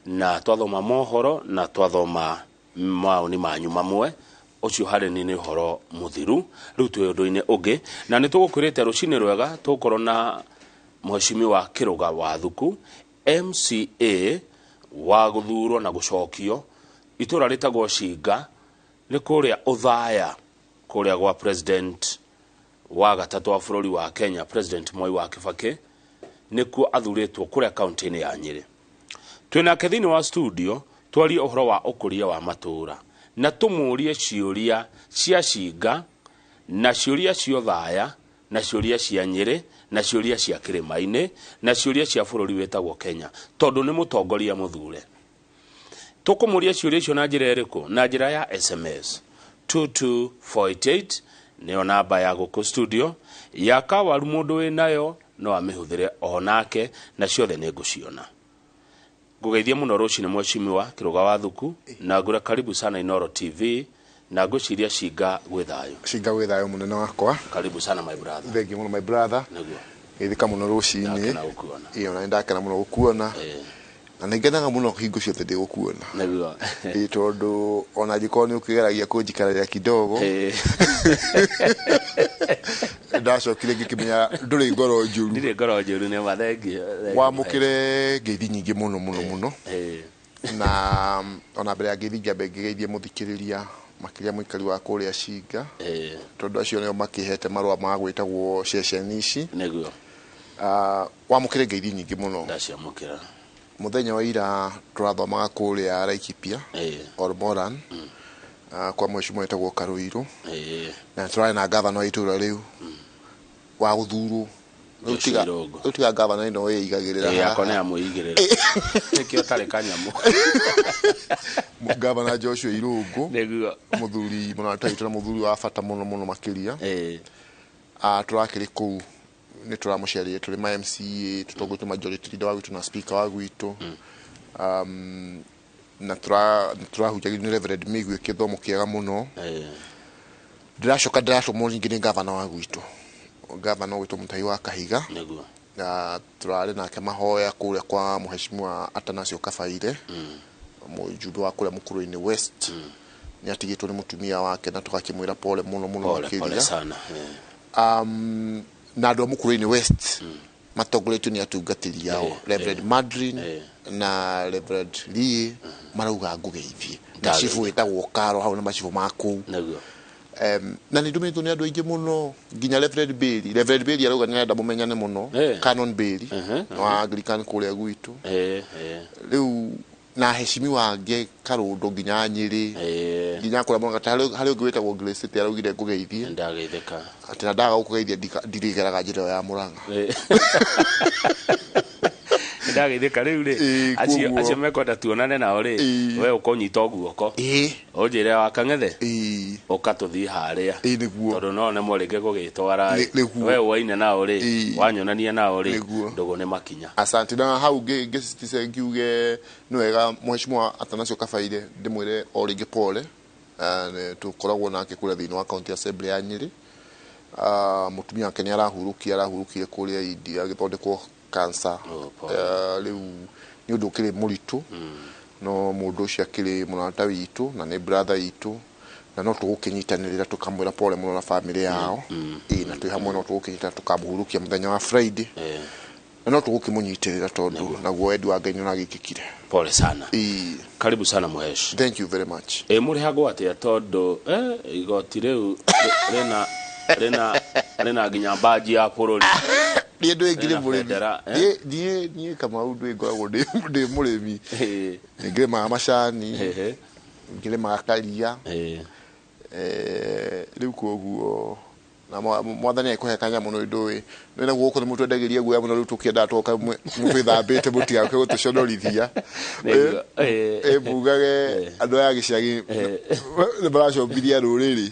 Na twathoma mohoro na twathoma maoni manyu mamwe, ũcio harĩ ni nĩ ũhoro mũthiru. Rĩu twĩ ũndũ-inĩ ũngĩ, na nĩ tũgũkwĩrĩte rũcinĩ rwega tũgũkorwo na Mheshimiwa Kĩrũga wa Thuku, MCA wa gũthurwo na gũcokio itũra rĩtagwo Cinga, nĩ kũrĩa Ũthaya, kũrĩa gwa president wa gatatũ wa bũrũri wa Kenya, President Mwai wa Kibaki, nĩkuo athurĩtwo kũrĩa kaunti-inĩ ya Nyĩrĩ. Twĩ nake thĩinĩ wa studio twarie ũhoro wa ũkũria wa matũũra na tũmũrie ciũria cia Cinga na ciũria cia Othaya na ciũria cia Nyĩrĩ na ciũria cia kĩrĩma-inĩ na ciũria cia bũrũri wĩtagwo Kenya, tondũ nĩ mũtongoria mũthure. Tũkũmũria ciũria icio na njĩra ĩrĩkũ? Na njĩra ya SMS 22488, nĩyo namba ya gũkũ studio ya kawaru. Mũndũ wĩ nayo no amĩhũthĩre o nake, na ciothe nĩ ngũciona. Ngũgeithia mũno rũcinĩ, Mheshimiwa Kĩrũga wa Thuku, na ngũre karibu sana Inoro TV, na ngwĩciria Cinga gwĩ thayũ. Cinga gwĩ thayũ, mũnene wakwa. Karibu sana, my brother. Thengiũ mũno, my brother. Nĩguo. Geithĩka mũno rũcinĩ. Ndakena gũkuona. Ĩĩ, ona nĩ ndakena mũno gũkuona. Na nĩ ngenaga mũno hingo ciothe ndĩ gũkuona. Ĩĩ, tondũ ona angĩkorwo nĩ ũkĩgeragia kũnjikarĩra kidogo, ndacokire ngĩkĩmenya ndũrĩ ngoro njũru. Ndirĩ ngoro njũru, nĩ ma. Thengiũ, thengiũ. Wamũkĩre ngeithi nyingĩ mũno mũno mũno. Na ona mbere ya ngeithi, ngĩambe ngĩgeithie mũthikĩrĩria, makĩria mũikari wa kũrĩa Cinga, tondũ acio nĩo makĩhete marũa ma gwĩtagwo ceceni ici. Wamũkĩre ngeithi nyingĩ mũno. Ndaciamũkĩra. Mũthenya wa ira tũrathomaga kũrĩa Laikipia, Olmoran, kwa mheshimiwa wĩtagwo Karũirũ, na tũrarĩ na gavana wa itũra rĩu wa gũthurwo. Rĩu Joshua Irũngũ. Rĩu tiga gavana ĩno ĩigagĩrĩra. Yakwa nĩ yamwĩigĩrĩra, nĩkĩo tarĩ kanyamũ. Gavana Joshua Irũngũ, mũthuri mũrata witũ na mũthuri wa bata mũno mũno makĩria. Tũrakĩrĩ kũu, nĩ tũramũcerire tũrĩ ma MCA, tũtongoretio majority leader wa gwitũ na speaker wa gwitũ, na tũrahunjagĩrio nĩ Reverend Mĩgwi gĩthomo kĩega mũno. Ndĩracoka ndĩratũmwo rĩngĩ nĩ gavana wa gwitũ, gavana ũgwĩtwo Mũtahi wa Kahiga. Na tũrarĩ nake mahoya kũrĩa kwa Mheshimiwa Atanasio Kabaire, mũjumbe wa kũrĩa Mũkũrũ-inĩ West. Nĩ atigĩtwo nĩ mũtumia wake, na tũgakĩmwĩra pole mũno mũno. Pole pole makĩria sana. Na andũ a Mũkũrũ-inĩ West matongoretio nĩ atungatĩri ao, Reverend Madrin na Reverend Lee, marauga ngũgeithie na Ndageithia. cibũ wĩtagwo Karo hau na macibũ ma kũu. Na nĩ ndũmĩtwo nĩ andũ aingĩ mũno, nginya Reverend Bailey. Reverend Bailey arauga nĩ arenda mũmenyane mũno. Canon Bailey wa Anglican kũrĩa gwitũ. Rĩu na heshimiwa angĩ Karũndo, nginya Nyĩrĩ, nginya kũrĩa mũno harĩ ũngĩ wĩtagwo Grace City araugire ngũgeithie. Ndageithĩka. Atĩ na ndaga gũkũgeithia ndirĩgeraga njĩra ĩyo ya Mũrang'a. Ndageithĩka rĩu rĩ. Acio acio mekwenda tuonane nao rĩ, we ũkũnyita o guoko, ũnjĩre wa Kang'ethe, ũka tũthiĩ harĩa. Ĩĩ, nĩguo. Tondũ no nemwo rĩngĩ gũgĩtwara ĩ. We ũwaine nao rĩ, wanyonania nao rĩ, ndũgũ nĩ makinya. Asante. Na hau ngĩsisitize ngiuge nĩ wega Mheshimiwa Atanasio Kabaire ndĩmwĩre o rĩngĩ pole. Tũkoragwo nake kũrĩa thĩinĩ wa county assembly ya Nyĩrĩ. Mũtumia wake nĩ arahurũkia, arahurũkire kũrĩa India agĩthondekwo cancer. Oh, pole. Rĩu nĩ ũndũ ũkĩrĩ mũritũ, no mũndũ ũcio akĩrĩ mũrata witũ na nĩ brother witũ, na no tũgũkĩnyitanĩrĩra tũkamwĩra pole mũno na famĩlĩ yao. Ĩĩ, na twĩ hamwe no tũgũkĩnyita tũkamũhurũkia mũthenya wa Friday, na no tũgũkĩmũnyitĩrĩra tondũ naguo wendi wa Ngai nĩ ũragĩkĩkire. Pole sana. Karibu sana, Mhesh. Thank you very much. Ĩ mũrĩhagwo atĩa, tondũ igoti rĩu rĩna nginya mbanji ya bũrũri? Niĩ ndũĩ ngirĩ Rĩna mũrĩmi. bendera, eh? Niĩ Kamau ndũĩ ngoragwo ndĩ mũrĩmi. Ngĩrĩmaga macani, ngĩrĩmaga karia. Rĩu koguo na mwathani agĩkũhe kanyamũ nĩ ndũĩ nĩ na gũkũ nĩ mũtwendagĩria guoya mũno. Rĩu tũkĩendaga twoka mwĩthambĩte, mũtigake gũtũconorithia. Mugage andũ aya a gĩcagi nĩ maracongithia rũrĩrĩ.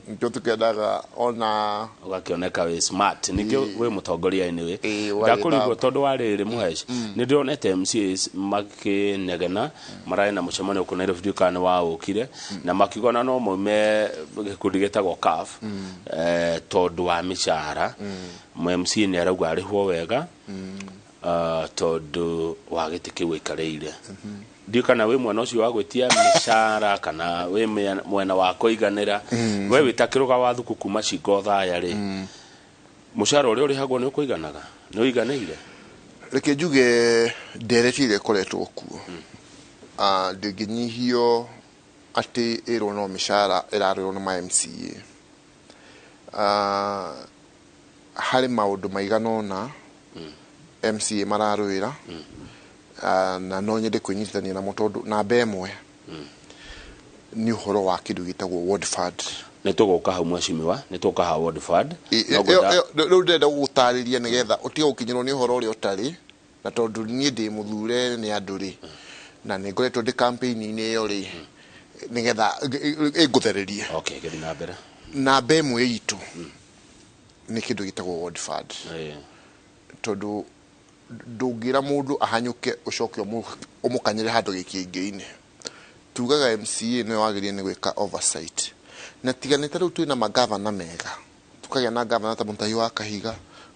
Nĩkĩo tũkĩendaga ona Ũgakĩoneka wĩ smart, nĩkĩo wĩ mũtongoria anyway. Ũgagĩthamba. Ndakũrigwo tondũ wa rĩrĩ, Mũhesh, nĩ ndĩronete MCAs makĩnegena, mararĩ na mũcemanio kũ Nairobi, ndiũĩ kana nĩ waũkire, na makiuga ona no maume gĩkundi gĩtagwo CAF, tondũ wa mĩcara. MCA nĩ arauga arĩhwo wega. Tondũ wa gĩtĩ kĩu wĩikarĩire, ndiũ kana wĩ mwena ũcio wa gwĩtia mĩcara kana wĩ mwena wa kũiganĩra. We wĩta kĩrũga wa thuku kuma Cingo Thaya rĩ, mũcara ũrĩa ũrĩhagwo nĩ ũkũiganaga, nĩ ũiganĩire? Reke njuge ndereti ĩrĩa ĩkoretwo kuo, ndĩngĩnyihio atĩ ĩrwo no mĩcara ĩrarĩrwo nĩ ma MCA. Harĩ maũndũ maigana ũna MCA mararũĩra, na no nyende kwĩnyitithania namo, tondũ namba ĩmwe nĩ ũhoro wa kĩndũ gĩtagwo ward fund. Nĩ tũgũka hau, mheshimiwa, nĩ tũgũka hau ward fund. No Rĩu ndĩrenda gũgũtarĩria nĩgetha ũtige gũkinyĩrwo nĩ ũhoro ũrĩa ũtarĩ, na tondũ niĩ ndĩ mũthure nĩ andũ rĩ, na nĩ ngoretwo ndĩ campaign-inĩ ĩyo rĩ, nĩgetha ĩngũthererie. Okay, gĩthiĩ na mbere. Namba ĩmwe itũ nĩ kĩndũ gĩtagwo ward fund, tondũ ndũngĩra mũndũ ahanyũke ũcoke ũmũkanyĩre handũ gĩkĩngĩ-inĩ. Tugaga MCA nĩwe wagĩrĩire nĩ gwĩka oversight, na tiga nĩ ta rĩu twĩna magavana mega, tukagĩa na gavana ta Mutahi wa Kahiga,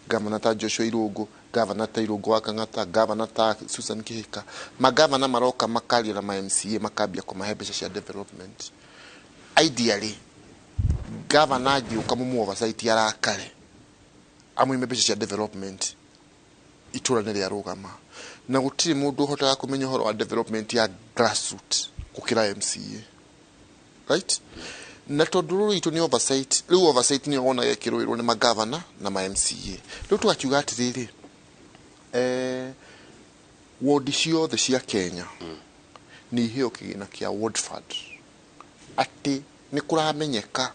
gavana ta Joshua Irũngũ, gavana ta Irũngũ wa Kang'ata, gavana ta Susan Kihika. Magavana maroka makaria na ma MCA, makambia kũmahe mbeca cia development. Ideally, gavana angĩũka mũmũ oversight arakare amũime mbeca cia development, itũra nĩ rĩarũgama, na gũtirĩ mũndũ ũhotaga kũmenya ũhoro wa development ya grassroot gũkĩra MCA, right? Na tondũ rũrũ itũ nĩ oversight, rĩu oversight nĩyo wonaga ĩkĩrũĩrwo nĩ magavana na ma MCA. Rĩu tũgakiuga atĩrĩrĩ, wodi ciothe cia Kenya nĩ iheo kĩgĩna kĩa ward fund, atĩ nĩ kũramenyeka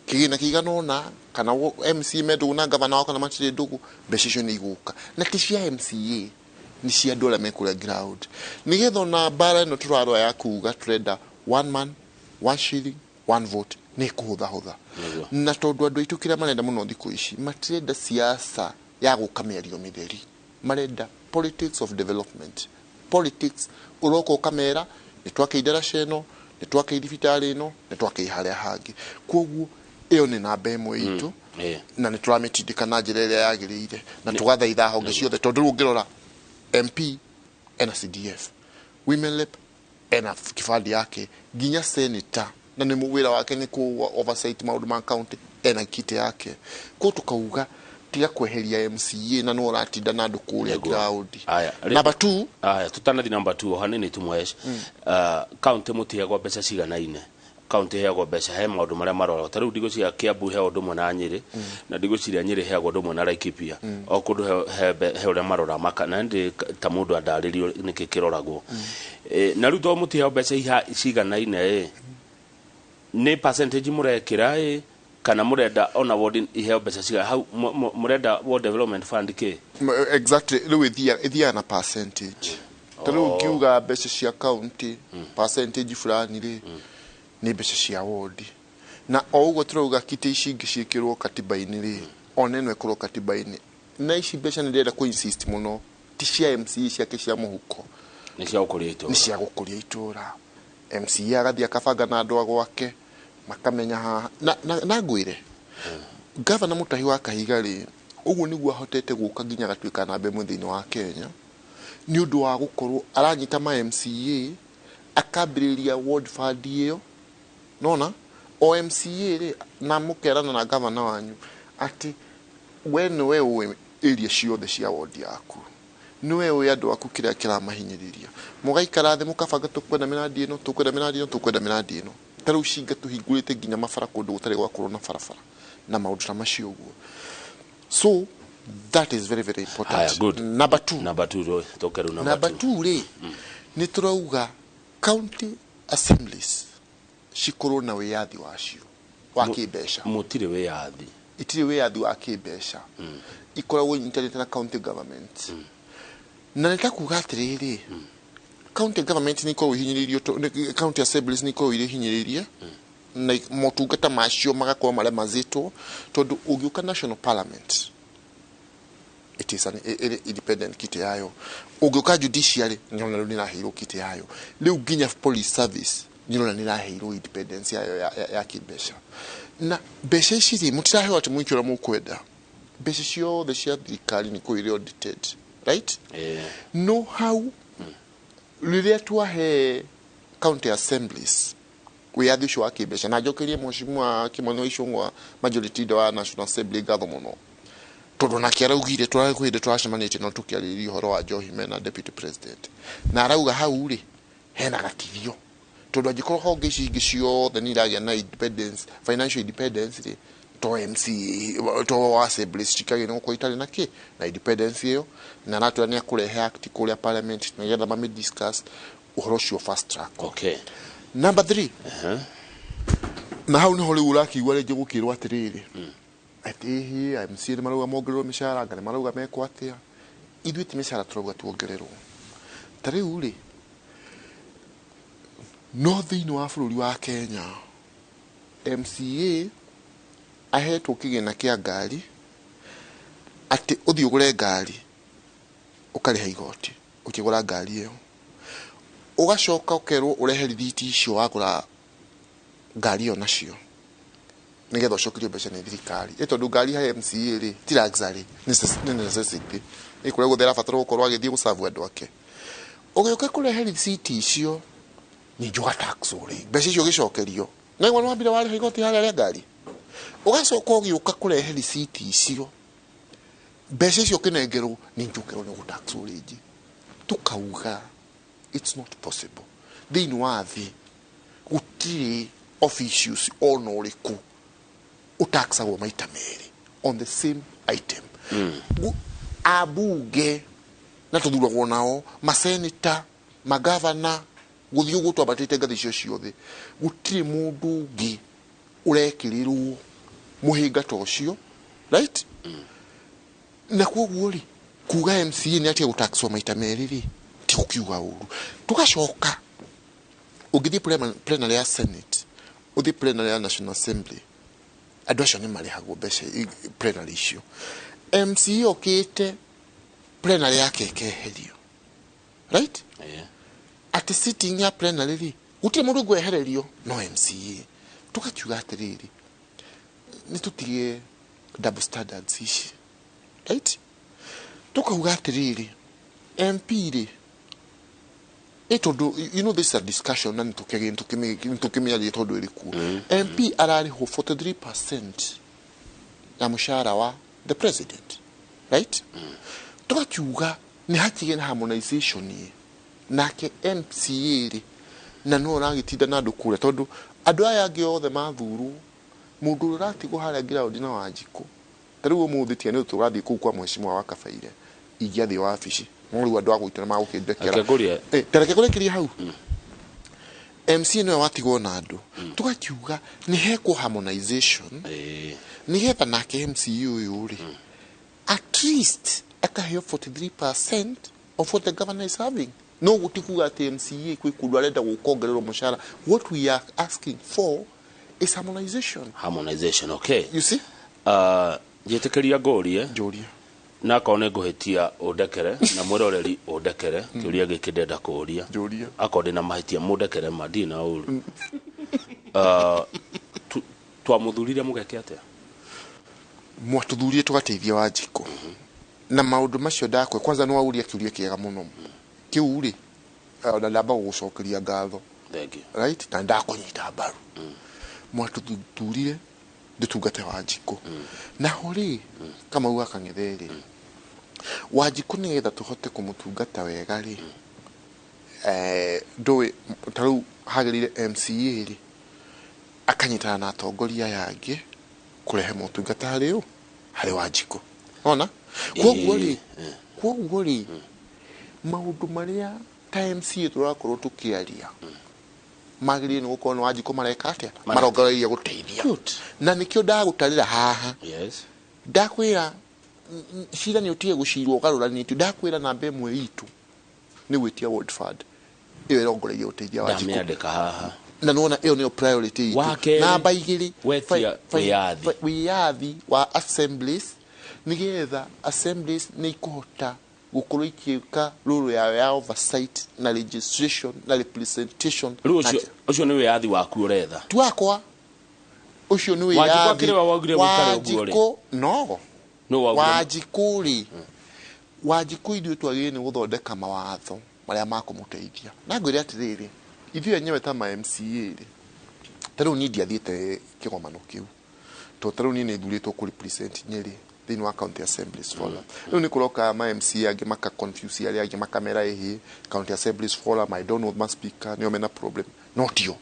kĩgĩna kĩigana ũna, kana MCA me ndũgũ na gavana wao kana matirĩ ndũgũ, mbeca icio nĩ igũka, na ti cia MCA, nĩ cia andũ arĩa me kũrĩa ground, nĩgetha ona mbara ĩno tũrarũa ya kuga tũrenda one man, one shilling, one vote nĩ ĩkũhũthahũtha. Na tondũ andũ aitũ kĩrĩa marenda mũno thikũ ici, matirenda siasa ya gũka mĩario mĩtheri, marenda politics of development, politics ũroka ũkamera nĩ twake idaraca ĩno, nĩ twake thibitarĩ ĩno, nĩ twake harĩa hangĩ. Koguo ĩyo nĩ namba ĩmwe itũ, na nĩ tũramĩtindĩka na njĩra ĩrĩa yagĩrĩire, na tũgathaitha honge ciothe, tondũ rĩu ũngĩrora MP ena CDF, women rep ena kibandi yake, nginya senator, na nĩ wĩra wake nĩ kũ oversight maũndũ ma county, ena kiti yake. Koguo tukauga tiga kweheria MCA na no ũratinda na andũ kũrĩa ground. Aya, Number 2. Aya, tutanathi number 2 o hanini tu, mwesh. County mũtiheagwo mbeca ciganaine, county heagwo mbeca he maũndũ marĩa marora. Ta rĩu ndigũciria Kiambu he ũndũ ũmwe na Nyĩrĩ, na ndigũciria Nyĩrĩ heagwo ũndũ ũmwe na Laikipia. O kũndũ he ũrĩa marora maka, na ndĩ ta mũndũ andarĩrio nĩkĩ kĩroragwo. Na rĩu to mũtiheo mbeca ciganaine ĩ, nĩ percentage mũrekĩra ĩ, kana mũrenda ona ward iheo mbeca cigana hau mũrenda ward development fund kĩ? Exactly, rĩu ĩthiaga na percentage. Ta rĩu ũngiuga mbeca cia county percentage fulani rĩ, nĩ mbeca cia ward. Na o ũguo tũrauga kiti ici ingĩ ciĩkĩrwo katiba-inĩ rĩ, ona ĩno ĩkorwo katiba-inĩ. Na ici mbeca nĩ ndĩrenda kũ insist mũno, ti cia MCA ciake cia mũhuko. Nĩ cia gũkũria itũra. Nĩ cia gũkũria itũra. MCA agathiĩ akabanga na andũ a gwake, makamenya haha na ngwĩre gavana Mutahi wa Kahiga rĩ, ũguo nĩguo ahotete gũka nginya agatuĩka namba ĩmwe thĩinĩ wa Kenya, nĩ ũndũ wa gũkorwo aranyita ma MCA, akambĩrĩria ward fund ĩyo. Nona o MCA rĩ, na mũkerana na gavana wanyu atĩ we nĩwe ũĩ area ciothe cia ward yaku, nĩwe ũĩ andũ aku kĩrĩa kĩramahinyĩrĩria, mũgaikara thĩ mũkabanga, tũkwenda mĩrandi ĩno, tũkwenda mĩrandi ĩno, tũkwenda mĩrandi ĩno. Ta rĩu Cinga tũhingũrĩte nginya mabara kũndũ gũtarĩ gwakorwo na barabara na maũndũ ta macio ũguo. So that is very, very important. Haya, good. Number 2. Number 2, rĩ, tũke rĩu number Number 2. 2 rĩ, nĩ tũrauga county assemblies cikorwo na wĩyathi wacio wa kĩmbeca. Mũtirĩ wĩyathi? Itirĩ wĩyathi wa kĩmbeca, ikoragwo inyitanĩte na county government. Na nĩ ta kuga atĩrĩrĩ, county government nĩ ikoragwo ihinyĩrĩirio, county assemblies nĩ ikoragwo irĩ hinyĩrĩrie, na motungata macio magakorwo marĩa mazĩtwo, tondũ ũngĩũka national parliament, it is an ĩrĩ independent kiti yayo. Ũngĩũka judiciary, nĩũrona rĩu nĩraheirwo kiti yayo. Rĩu nginya police service nĩũrona nĩraheirwo independence yayo ya kĩmbeca. Na mbeca ici rĩ, mũtiraheo atĩ mũike ũrĩa mũkwenda. Mbeca ciothe cia thirikari nĩ kũu irĩ audited, right? No hau rĩrĩa twahe county assemblies wĩyathi ũcio wa kĩmbeca, na njokerie Mheshimiwa Kimani wa Ichung'wa, majority leader wa National Assembly, ngatho mũno, tondũ nake araugire kwĩ hĩndĩ tũracemanĩtie no tũkĩarĩrĩria ũhoro wa njohi mena deputy president, na arauga hau rĩ hena gatithio, tondũ angĩkorwo honge ici ingĩ ciothe nĩ iragĩa na independence, financial independence rĩ, to MCA to assemblies cikagĩa nĩ gũkorwo itarĩ na kĩ na independence ĩyo. Na aratwĩra nĩ akũrehe act kũrĩa parliament nĩgetha mami discuss ũhoro ũcio fast track. Number 3, na hau niho rĩu ũrakĩigua rĩngĩ gũkĩrwo atĩrĩrĩ, atĩ ĩhĩ MCA nĩ marauga mongererwo mĩcara, anga nĩ marauga mekwo atĩa. Ithuĩ ti mĩcara tũrauga tuongererwo. Ta rĩu rĩ, no thĩinĩ wa bũrũri wa Kenya MCA ahetwo kĩgĩna kĩa ngari, atĩ ũthiĩ ũgũre ngari ũkarĩha igoti ũkĩgũra ngari ĩyo, ũgacoka ũkerwo ũrehe rithiti icio wagũra ngari ĩyo nacio nĩgetha ũcokerio mbeca nĩ thirikari. Ĩ tondũ ngari harĩ MCA rĩ ti luxury, nĩ necessity, ĩ kũrĩa guothe arabatara gũkorwo agĩthiĩ gũcabu andũ ake. Ũgĩũka kũrehe rithiti icio ningĩ ũgataxwo rĩ, mbeca icio ũgĩcokerio na nĩ wambire warĩha igoti harĩa rĩa ngari, ũgacoka ũgĩũka kũrehe rithiti icio, mbeca icio ũkĩnengerwo ningĩ ũkerwo nĩ ũgũtaxwo rĩngĩ. Tukauga it's not possible. Thĩinĩ wa thĩ gũtirĩ officials ona ũrĩkũ ũtaxagwo maita merĩ on the same item. Ambunge na tũthuragwo nao, maseneta, magavana, gũthiĩ ũguo twambatĩte ngathĩ icio ciothe, gũtirĩ mũndũ ũngĩ ũrekĩrĩrwo mũhĩnga ta ũcio, right? Na koguo rĩ, kuga MCA nĩ atige gũtaxwo maita merĩ rĩ, ti gũkiuga ũru. Tũgacoka ũngĩthiĩ plenary ya Senate, ũthiĩ plenary ya National Assembly, andũ acio nĩ marĩhagwo mbeca plenary icio. MCA okĩte plenary yake ĩkeherio, right? Atĩ sitting ya plenary rĩ, gũtirĩ mũndũ ũngĩehererio no MCA. Tũgakiuga atĩrĩrĩ, nĩ tũtige double standards ici, right? Tũkauga atĩrĩrĩ, MP rĩ, ĩ tondũ you know this is a discussion na nĩ tũkĩmĩaria tondũ ĩrĩ kuo. MP ararĩhwo 43% ya mũcara wa the president, right? Tũgakiuga nĩ hakĩgĩe na harmonization ĩ nake MCA rĩ, na no ũragĩtinda na andũ kũrĩa, tondũ andũ aya angĩ othe mathurwo, mũndũ ũrĩa ũratigwo harĩa ground na Wanjikũ, ta rĩu ũmũthĩ tiga nĩ tũrathiĩ kũu kwa mheshimiwa wa Kabaire, ingĩathiĩ wabici, no rĩu andũ a gwitũ nĩ magũkĩndekera. Reke ngũrie. Ta reke ngũrĩkĩrie hau. MCA nĩwe watigwo na andũ. Tũgakiuga nĩ hekwo harmonization nĩgetha nake MCA ũyũ rĩ, at least akaheo 43% of what the governor is having. No gũti kuga atĩ MCA kwĩ kũndũ arenda gũkongererwo mũcara. What we are asking for is harmonization. Harmonization, okay. You see? Njĩtĩkĩria ngũrie. Njũria. Na akorwo nĩ ngũhĩtia ũndekere, na mwĩroreri ũndekere, kĩũria gĩkĩ ndenda kũũria. Njũria. Akorwo ndĩna mahĩtia mũndekere, ma ndirĩ na ũru. Twamũthurire mũgeke atĩa? Mwatũthurire tũgateithia Wanjikũ. Na maũndũ macio ndakwe, kwanza nĩ wauria kĩũria kĩega mũno. Kĩu rĩ, na ndamba gũgũcokeria ngatho. Thank you. Right? Na ndakũnyita mbaru. Mwatũthurire ndũtungate Wanjikũ. Naho rĩ, Kamau wa Kang'ethe rĩ, Wanjikũ nĩgetha tũhote kũmũtungata wega rĩ, ndũĩ ta rĩu hagĩrĩire MCA rĩ, akanyitana na atongoria aya angĩ kũrehe motungata harĩ ũ, harĩ Wanjikũ. Ona? Koguo rĩ, koguo rĩ, maũndũ marĩa ta MCA tũrakorwo tũkĩaria magĩrĩire nĩ gũkorwo nĩ Wanjikũ mareka atĩa? Marongoreirie gũteithia. Good. Na nĩkĩo ndagũtarĩra haha. Ndakwĩra cira nĩ ũtige gũcirwo ũgarũranĩtio. Ndakwĩra namba ĩmwe itũ nĩ gwĩtia World Fund ĩyo ĩrongoreirie gũteithia Wanjikũ. Ndamĩandĩka haha. Na nĩwona ĩyo nĩyo priority itũ. Wa kerĩ, Namba igĩrĩ, wetia wĩyathi. Wĩyathi wa assemblies, nĩgetha assemblies nĩ ikũhota gũkorwo ikĩka role yao ya oversight na legislation na representation. Rĩu ũcio nĩ wĩyathi waku ũretha? Ti wakwa. Ũcio nĩ Wanjikũ wĩyathi. akĩrĩ wa waugire gũikare ũguo rĩ? Wanjikũ, no. Nũ waugire? Wanjikũ rĩ, Wanjikũ ithuĩ twagĩrĩire nĩ gũthondeka mawatho marĩa makũmũteithia. Na ngwĩre atĩrĩrĩ, ithuĩ enyewe ta ma MCA rĩ, ta rĩu niĩ ndiathiĩte kĩgomano kĩu, tondũ ta rĩu niĩ nĩ thurĩtwo kũ represent Nyĩrĩ thĩinĩ wa County Assemblies Forum. Rĩu nĩ kũroka ma MCA angĩ maka confuse arĩa angĩ, makamera ĩhĩ County Assemblies Forum, I don't know, ma speaker nĩo mena problem, no tio.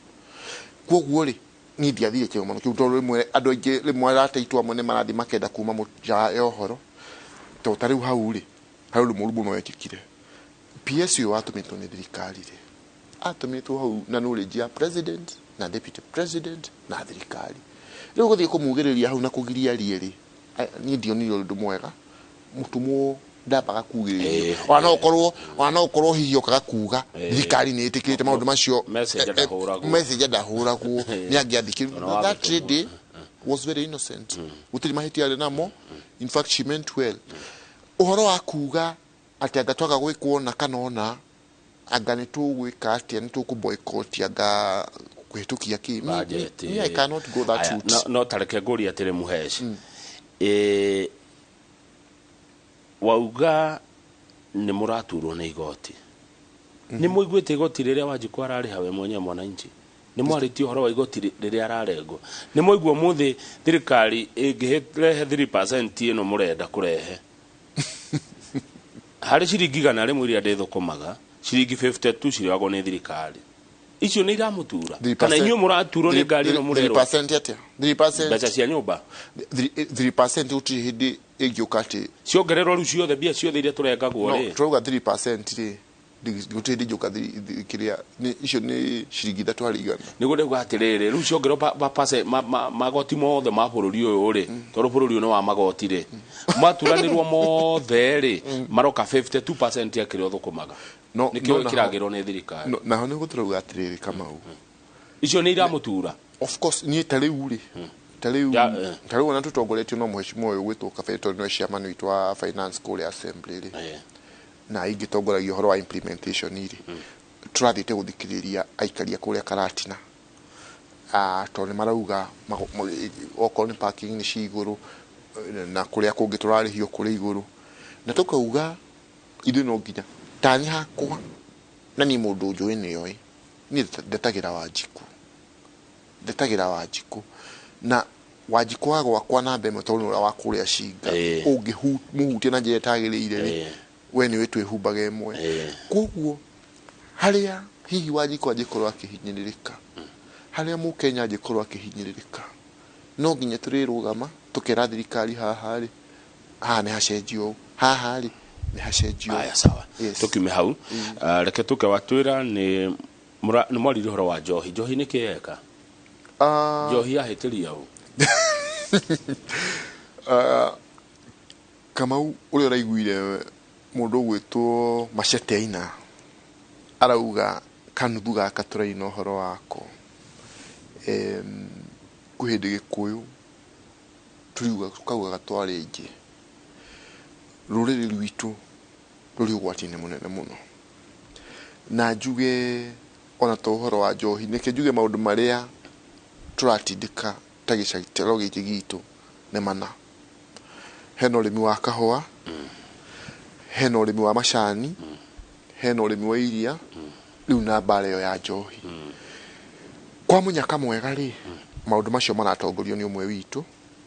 Koguo rĩ, niĩ ndiathire kĩgomano kĩu, tondũ rĩmwe andũ aingĩ, rĩmwe arata aitũ amwe nĩ marathiĩ makenda kuma nja ya ũhoro. Tondũ ta rĩu hau rĩ, harĩ ũndũ mũũru mũno wekĩkire. PS ũyũ watũmĩtwo nĩ thirikari rĩ, atũmĩtwo hau na knowledge ya president na deputy president na thirikari. Rĩu gũthiĩ kũmugĩrĩria hau na kũgiria rie rĩ, niĩ ndionire ũndũ mwega. Mũtũmwo ndambaga kugĩrĩrio. Ona no ũkorwo hihi okaga kuga thirikari nĩ ĩtĩkĩrĩte maũndũ macio. Message ndahũragwo. Message ndahũragwo. Nĩ angĩathikĩrĩirio. Ona That wagĩtũmwo. lady was very innocent. Gũtirĩ mahĩtia arĩ namo. In fact, she meant well. Ũhoro wa kuga atĩ anga twaga gwĩkwo na kana ona anga nĩ tũgwĩka atĩa, nĩ tũkũ boycott anga kũhĩtũkia kĩ. Budget. Me, I cannot go that Aya, route. no tareke ngũrie atĩrĩ, Mũheci, wauga nĩ mũraturwo nĩ igoti, nĩ mũiguĩte igoti rĩrĩa Wanjikũ ararĩha we mwenyewe mwananchi? Nĩ mwarĩtie ũhoro wa igoti rĩrĩa ararengwo? Nĩ mwaigua mũthĩ thirikari ĩngĩrehe 3% ĩno mũrenda kũrehe harĩ ciringi 100 iria ndĩthũkũmaga, ciringi 52 cirĩagwo nĩ thirikari. Icio nĩ iramũtura kana inyuĩ mũraturwo nĩ ngari ĩno mũrerwo? 3% atĩa? 3%? Mbeca cia nyũmba. 3% gũtirĩ hĩndĩ ĩngĩũka atĩ ciongererwo rĩu ciothe, mbia ciothe iria tũrengagwo No, rĩ. turauga 3% rĩ, gũtirĩ hĩndĩ ĩngĩũka kĩrĩa icio nĩ ciringi 3 harĩ 100. Nĩguo ndauga atĩrĩrĩ, rĩu ciongererwo magoti mothe ma bũrũri ũyũ rĩ, tondũ bũrũri ũyũ nĩ wa magoti rĩ, maturanĩrwo mothe rĩ, maroka 52% ya kĩrĩa ũthũkũmaga. No, nĩkĩo no, naho- kĩragĩrwo nĩ thirikari. No, naho nĩguo tũrauga atĩrĩrĩ, Kamau. Icio nĩ iramũtura? Of course, niĩ ta rĩu rĩ, ta rĩu Ya, ta rĩu ona tũtongoretio no mũheshimiwa ũyũ gwĩtwo Kabere, tondũ nĩwe chairman witũ wa finance kũrĩa assembly rĩ, na ingĩ tongoragia ũhoro wa implementation rĩ, tũrathiĩte gũthikĩrĩria aikaria kũrĩa Karatina. Tondũ nĩ marauga okorwo nĩ parking nĩ ci igũrũ, na kũrĩa kũngĩ tũrarĩhio kũrĩ igũrũ, na tũkauga ithuĩ no nginya tani hakwa, na niĩ mũndũ njũĩ nĩoĩ niĩ ndetagĩra Wanjikũ, ndetagĩra Wanjikũ, na Wanjikũ wa gwakwa namba ĩmwe, tondũ nĩ ũrĩa wa kũrĩa Cinga, ũngĩmũhutia na njĩra ĩtagĩrĩire rĩ, we nĩwe twĩhumbaga ĩmwe. Koguo harĩa hihi Wanjikũ angĩkorwo akĩhinyĩrĩrĩka, harĩa mũkenya angĩkorwo akĩhinyĩrĩrĩka, no nginya tũrĩrũgama tũkera thirikari haha rĩ, haha nĩ hacenjio ũũ, haha rĩ nĩ hacenjio ũũ. Aya, sawa. Yes. Tukiume hau, reke tuke watwĩra nĩ nĩ mwaririe ũhoro wa njohi. Njohi nĩ kĩ yeka? Njohi yahĩtĩria ũ? Kamau, ũrĩa ũraiguire mũndũ ũgwĩtwo Machete aina arauga kanuthu gaka tũraina ũhoro wako, kwĩ hĩndĩ Gĩkũyũ tũriuga tũkaugaga twarĩ aingĩ, rũrĩrĩ rwitũ rũrĩ ũgwati-inĩ mũnene mũno. Na njuge ona to ũhoro wa njohi, nĩkĩ njuge maũndũ marĩa tũratindĩka ta gĩcagi gĩkĩ gitũ nĩ mana. Hena ũrĩmi wa kahũa, hena ũrĩmi wa macani, hena ũrĩmi wa iria, rĩu na mbara ĩyo ya njohi. Kwa mũnyaka mwega rĩ, maũndũ macio maratongorio nĩ ũmwe witũ,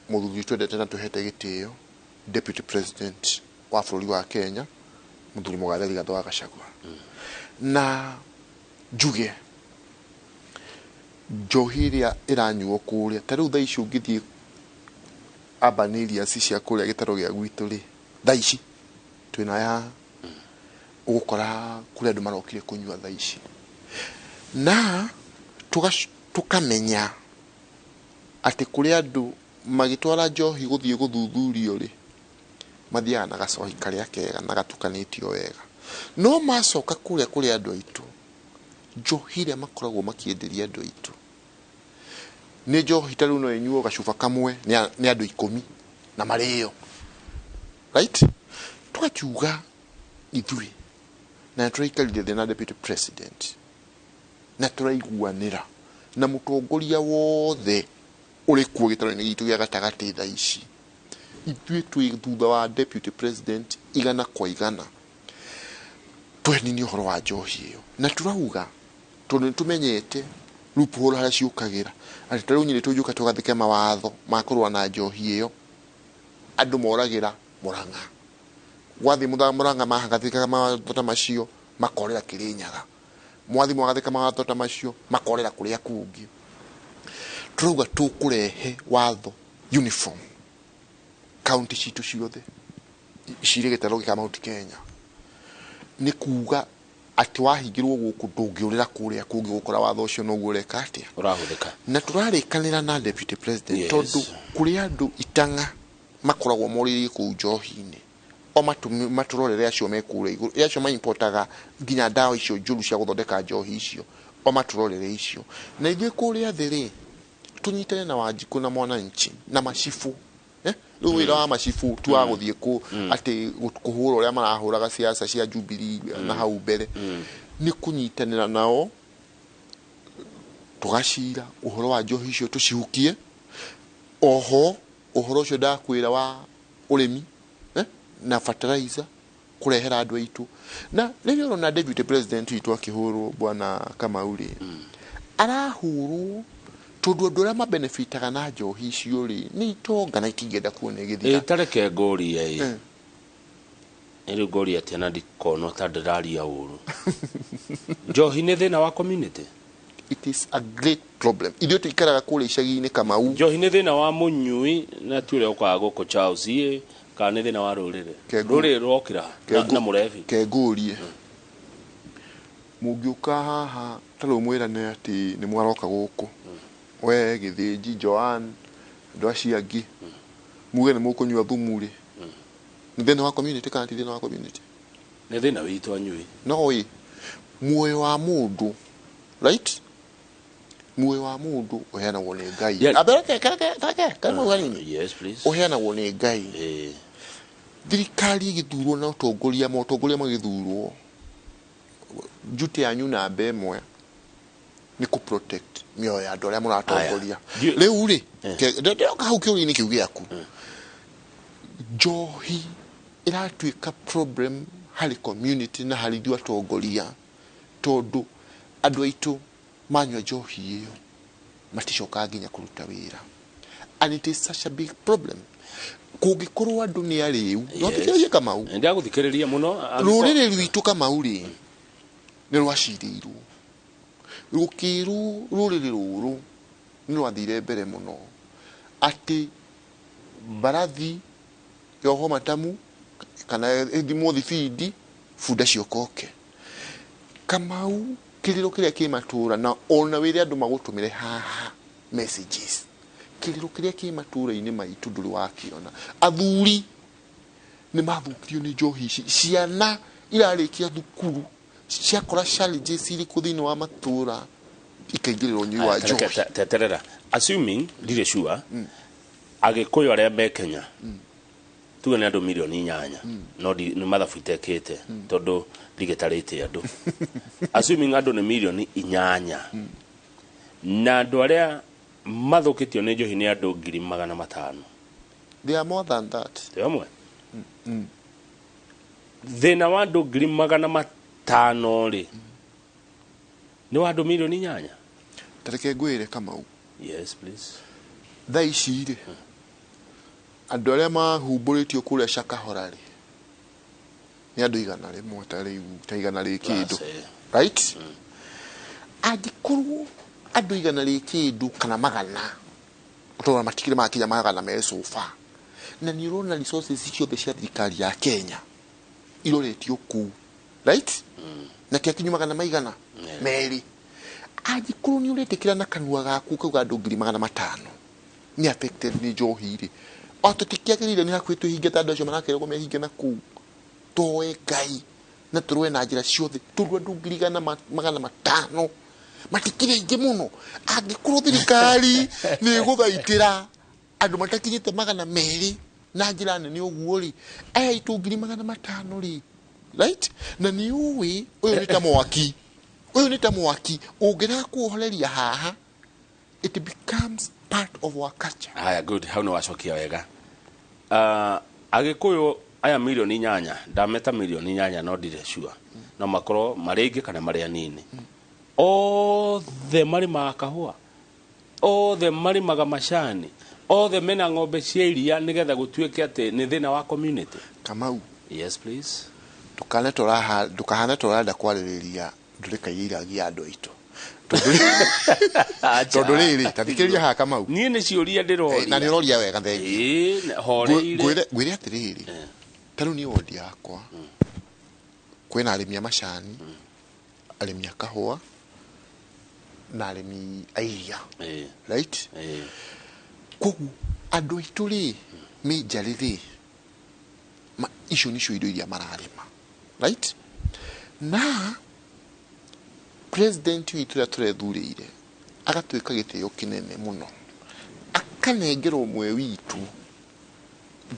mũthuri twendete na tũhete gĩtĩo, Deputy President wa bũrũri wa Kenya, mũthuri mũgathe Rigathĩ wa Gachagua. Na njuge njohi ĩrĩa ĩranyuo kũrĩa, ta rĩu thaa ici ũngĩthiĩ urban areas cia kũrĩa gĩtarũ gĩa gwitũ rĩ, thaa ici twĩna ya ũgũkora kũrĩa andũ marokire kũnyua thaa ici, na tũkamenya atĩ kũrĩ andũ magĩtwara njohi gũthiĩ gũthuthurio rĩ, mathiaga na gacohi karĩa kega na gatukanĩtio wega, no macoka kũrĩa kũrĩ andũ aitũ, njohi ĩrĩa makoragwo makĩenderia andũ aitũ nĩ njohi ta rĩu no ĩnyuo gacuba kamwe nĩ andũ 10 na marĩo, right? Tũgakiuga ithuĩ na tũraikarire thĩ na Deputy President na tũraiguanĩra na mũtongoria wothe ũrĩ kuo gĩtarũ-inĩ gitũ gĩa gatagatĩ thaa ici. Ithuĩ twĩ thutha wa deputy president 100%. Twenini ũhoro wa njohi ĩyo na tũrauga tondũ nĩ tũmenyete loophole harĩa ciũkagĩra, atĩ ta rĩu nyĩrĩ tũngĩũka tũgathĩke mawatho ma kũrũa na njohi ĩyo, andũ moragĩra Mũrang'a, gwathiĩ Mũrang'a mahagathĩkaga mawatho ta macio makorĩra Kĩrĩnyaga, mwathi mwagathĩka mawatho ta macio makorĩra kũrĩa kũngĩ. Tũrauga tũkũrehe watho uniform kaunti citũ ciothe cirĩ gĩtarũ gĩa Mount Kenya, nĩ kuga atĩ wahingĩrwo gũkũ ndũngĩũrĩra kũrĩa kũngĩ gũkora watho ũcio noguo ũreka atĩa? Ũrahũthĩka. Na tũrarĩkanĩra na deputy president tondũ kũrĩ andũ itang'a makoragwo morĩirie kũu njohi-inĩ, o matũrorere acio me kũrĩa igũrũ, acio maimportaga nginya ndawa icio njũru cia gũthondeka njohi icio, o matũrorere icio. Na ithuĩ kũrĩa thĩ rĩ, tũnyitane na Wanjikũ na Mwananchi na macibũ, eh? Rĩu wĩra wa macibũ ti wa gũthiĩ kũ atĩ kũhũra ũrĩa marahũraga siasa cia Jubilee na hau mbere, nĩ kũnyitanĩra nao tũgacira ũhoro wa njohi icio tũcihukie. Oho ũhoro ũcio ndakwĩra wa ũrĩmi, eh? Na fertilizer kũrehera andũ aitũ. Na rĩrĩa ũrona deputy president witũ akĩhũrwo, bwana Kamau rĩ, arahũrwo tondũ andũ arĩa mabenefitaga na njohi icio rĩ nĩ itonga na itingĩenda kuona ĩgĩthira. Ĩ tareke ngũrie ĩ, rĩu ngũrie atĩa na ndikonwo ta ndĩraria ũru? Njohi nĩ thĩna wa community. It is a great problem. Ithuĩ tũikaraga kũrĩa icagi-inĩ, Kamau. Njohi nĩ thĩna wa mũnyui na ti ũrĩa ũkaga gũkũ Charles ĩ, kana nĩ thĩna wa rũrĩrĩ? Rũrĩrĩ rwokĩra na mũrebi. Kengũrie, mũngĩũka haha ta rĩu mwĩrane atĩ nĩ mwaroka gũkũ, we Gĩthĩnji, Joan, andũ acio angĩ, muge nĩ mũkũnyua thumu rĩ, nĩ thĩna wa community kana ti thĩna wa community? Nĩ thĩna witũ anyui. No ĩ muoyo wa mũndũ, right? Muoyo wa mũndũ ũheanagwo nĩ Ngai. Ambe reke reke reke reke hanini. Yes, please. Ũheanagwo nĩ Ngai. Thirikari ĩgĩthurwo na ũtongoria, motongoria magĩthurwo, duty yanyu namba ĩmwe nĩ kũ protect mĩoyo ya andũ arĩa mũratongoria. Rĩu rĩ, ndĩroka hau kĩũria-inĩ kĩu gĩaku. Njohi ĩratuĩka problem harĩ community na harĩ ithuĩ atongoria, tondũ andũ aitũ manyua njohi ĩyo maticokaga nginya kũruta wĩra, and it is such a big problem kũngĩkorwo andũ nĩ arĩu. No thikĩrĩrie, Kamau. Ndagũthikĩrĩria mũno. Rũrĩrĩ rwitũ, Kamau rĩ, nĩ rwacirĩirwo rũkĩrwo rũrĩrĩ rũrũ nĩ rwathire mbere mũno atĩ mbarathi yohwo matamu kana ĩthimwo thibindi bunda ciokoke. Kamau, kĩrĩro kĩrĩa kĩ matũra, na ona wĩre andũ magũtũmĩre haha messages, kĩrĩro kĩrĩa kĩ matũra-inĩ maitũ ndũrĩ wakĩona. Athuri nĩ mathũkirio nĩ njohi ici. Ciana irarĩkia thukuru ciakora challenges irĩkũ thĩinĩ wa matũra, ikaingĩrĩra ũnyui wa njohi. Teterera, assuming, ndirĩ sure, Agĩkũyũ arĩa me Kenya tuge nĩ andũ mirioni 8, no nĩ mathabu itekĩte tondũ ndigĩtarĩte andũ, assuming andũ nĩ mirioni 8 na andũ arĩa mathũkĩtio nĩ njohi nĩ andũ 500,000. They are more than that. Twĩ hamwe? Thĩna wa andũ 500,000 rĩ, nĩ wa andũ mirioni 8? Tareke ngwĩre, Kamau. Yes, please. Thaa ici rĩ, andũ arĩa mahumbũrĩtio kũrĩa Shakahola rĩ, nĩ andũ 100 ta rĩu, ta igana rĩ kĩndũ. Plus, eh. Right, angĩkorwo andũ igana rĩ kĩndũ kana magana, tondũ matikĩrĩ makinya 200 so far, na nĩ ũrona resources ciothe cia thirikari ya Kenya iroretio kũu, right? Na ti akinyu magana maigana merĩ. Angĩkorwo nĩ ũretĩkĩra na kanua gaku ukauga andũ 500,000 nĩ affected nĩ njohi rĩ, o tũtikĩagĩrĩire nĩ hakuhĩ twĩhinge ta andũ acio marakĩragwo mehinge na kũu, tũhoe Ngai na tũrũe na njĩra ciothe, tondũ andũ ngiri igana 500 matikĩrĩ aingĩ mũno. Angĩkorwo thirikari nĩ ĩgũthaitĩra andũ matakinyĩte 200 na njĩra nene ũguo rĩ, aya aitũ 500,000 rĩ, right? Na nĩ ũĩ ũyũ nĩ ta mwaki, ũyũ nĩ ta mwaki ũngĩrega kũũhoreria haha, it becomes part of our culture. Haya, good, hau nĩ wacokia wega. Agĩkũyũ aya 8 milioni, ndameta 8 milioni, no ndirĩ sure, no makorwo marĩ aingĩ kana marĩ anini, othe marĩmaga kahũa, othe marĩmaga macani, othe mena ng'ombe cia iria, nĩgetha gũtuĩke atĩ nĩ thĩna wa community? Kamau. Yes, please. Ndũkane tũraha, ndũkahane tũrenda kwarĩrĩria ndũrĩka iria iragia andũ aitũ, tondũ rĩrĩ, ta thikĩrĩria haha, Kamau. Niĩ nĩ ciũria Eh, na nĩ ndĩroria. Ũroria wega, thengiũ. Ĩĩ, horeire. Ngwĩre atĩrĩrĩ, ta rĩu niĩ wondi yakwa kwĩna arĩmi a macani, arĩmi a kahũa na arĩmi a iria. Right? Koguo andũ aitũ rĩ, mĩnjarĩ rĩ, icio nicio indo iria mararĩma, right? Na president witũ ũrĩa tũrethurĩire agatuĩka gĩtĩo kĩnene mũno, akanengera ũmwe witũ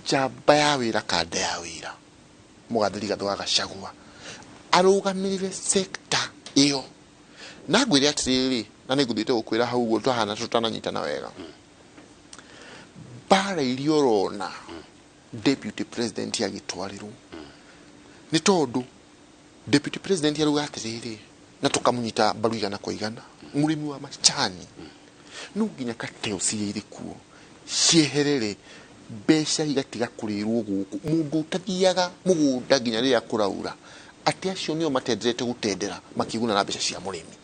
njamba ya wĩra, kanda ya wĩra, mũgathĩ Rigathĩ wa Gachagua, arũgamĩrĩre sector ĩyo. Na ngwĩre atĩrĩrĩ, na nĩ ngũthiĩte gũkwĩra hau ũguo twahana tũtananyitana wega, mbara iria ũrona deputy president agĩtwarĩrwo nĩ tondũ deputy president arauga atĩrĩrĩ, na tũkamũnyita mbaru 100%, mũrĩmi wa macani no nginya cartels iria irĩ kuo cieherere, mbeca igatiga kũrĩrwo gũkũ, mũndũ ũtathiaga mũgũnda nginya rĩrĩa kũraura, atĩ acio nĩo matenderete gũtendera makĩguna na mbeca cia mũrĩmi.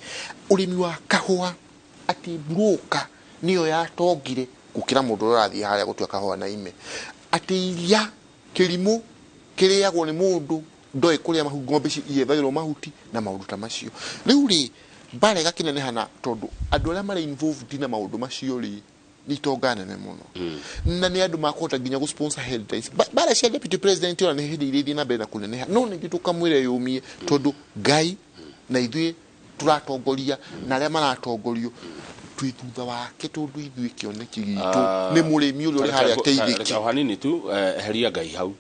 Ũrĩmi wa kahũa, atĩ broker nĩyo yatongire gũkĩra mũndũ ũrĩa ũrathiĩ harĩa gũtua kahũa na ime, atĩ iria kĩrimũ kĩrĩagwo nĩ mũndũ ndoĩ kũrĩa mahu ng'ombe ici iethagĩrwo mahuti na maũndũ ta macio. Rĩu rĩ, mbara ĩgakĩneneha, na tondũ andũ arĩa marĩ involved na maũndũ macio rĩ, nĩ itonga nene mũno, na nĩ andũ makũhota nginya gũ sponsor headlines. Mbara cia deputy president ona nĩ hĩndĩ iria ithiĩ na mbere na kũneneha, no ningĩ tũkamwĩra yũmie, tondũ Ngai na ithuĩ tũratongoria na arĩa maratongorio twĩ thutha wake, tondũ ithuĩ kĩoneki gitũ nĩ mũrĩmi ũrĩa ũrĩ harĩa ateithĩke. O hanini tu, eheria Ngai hau.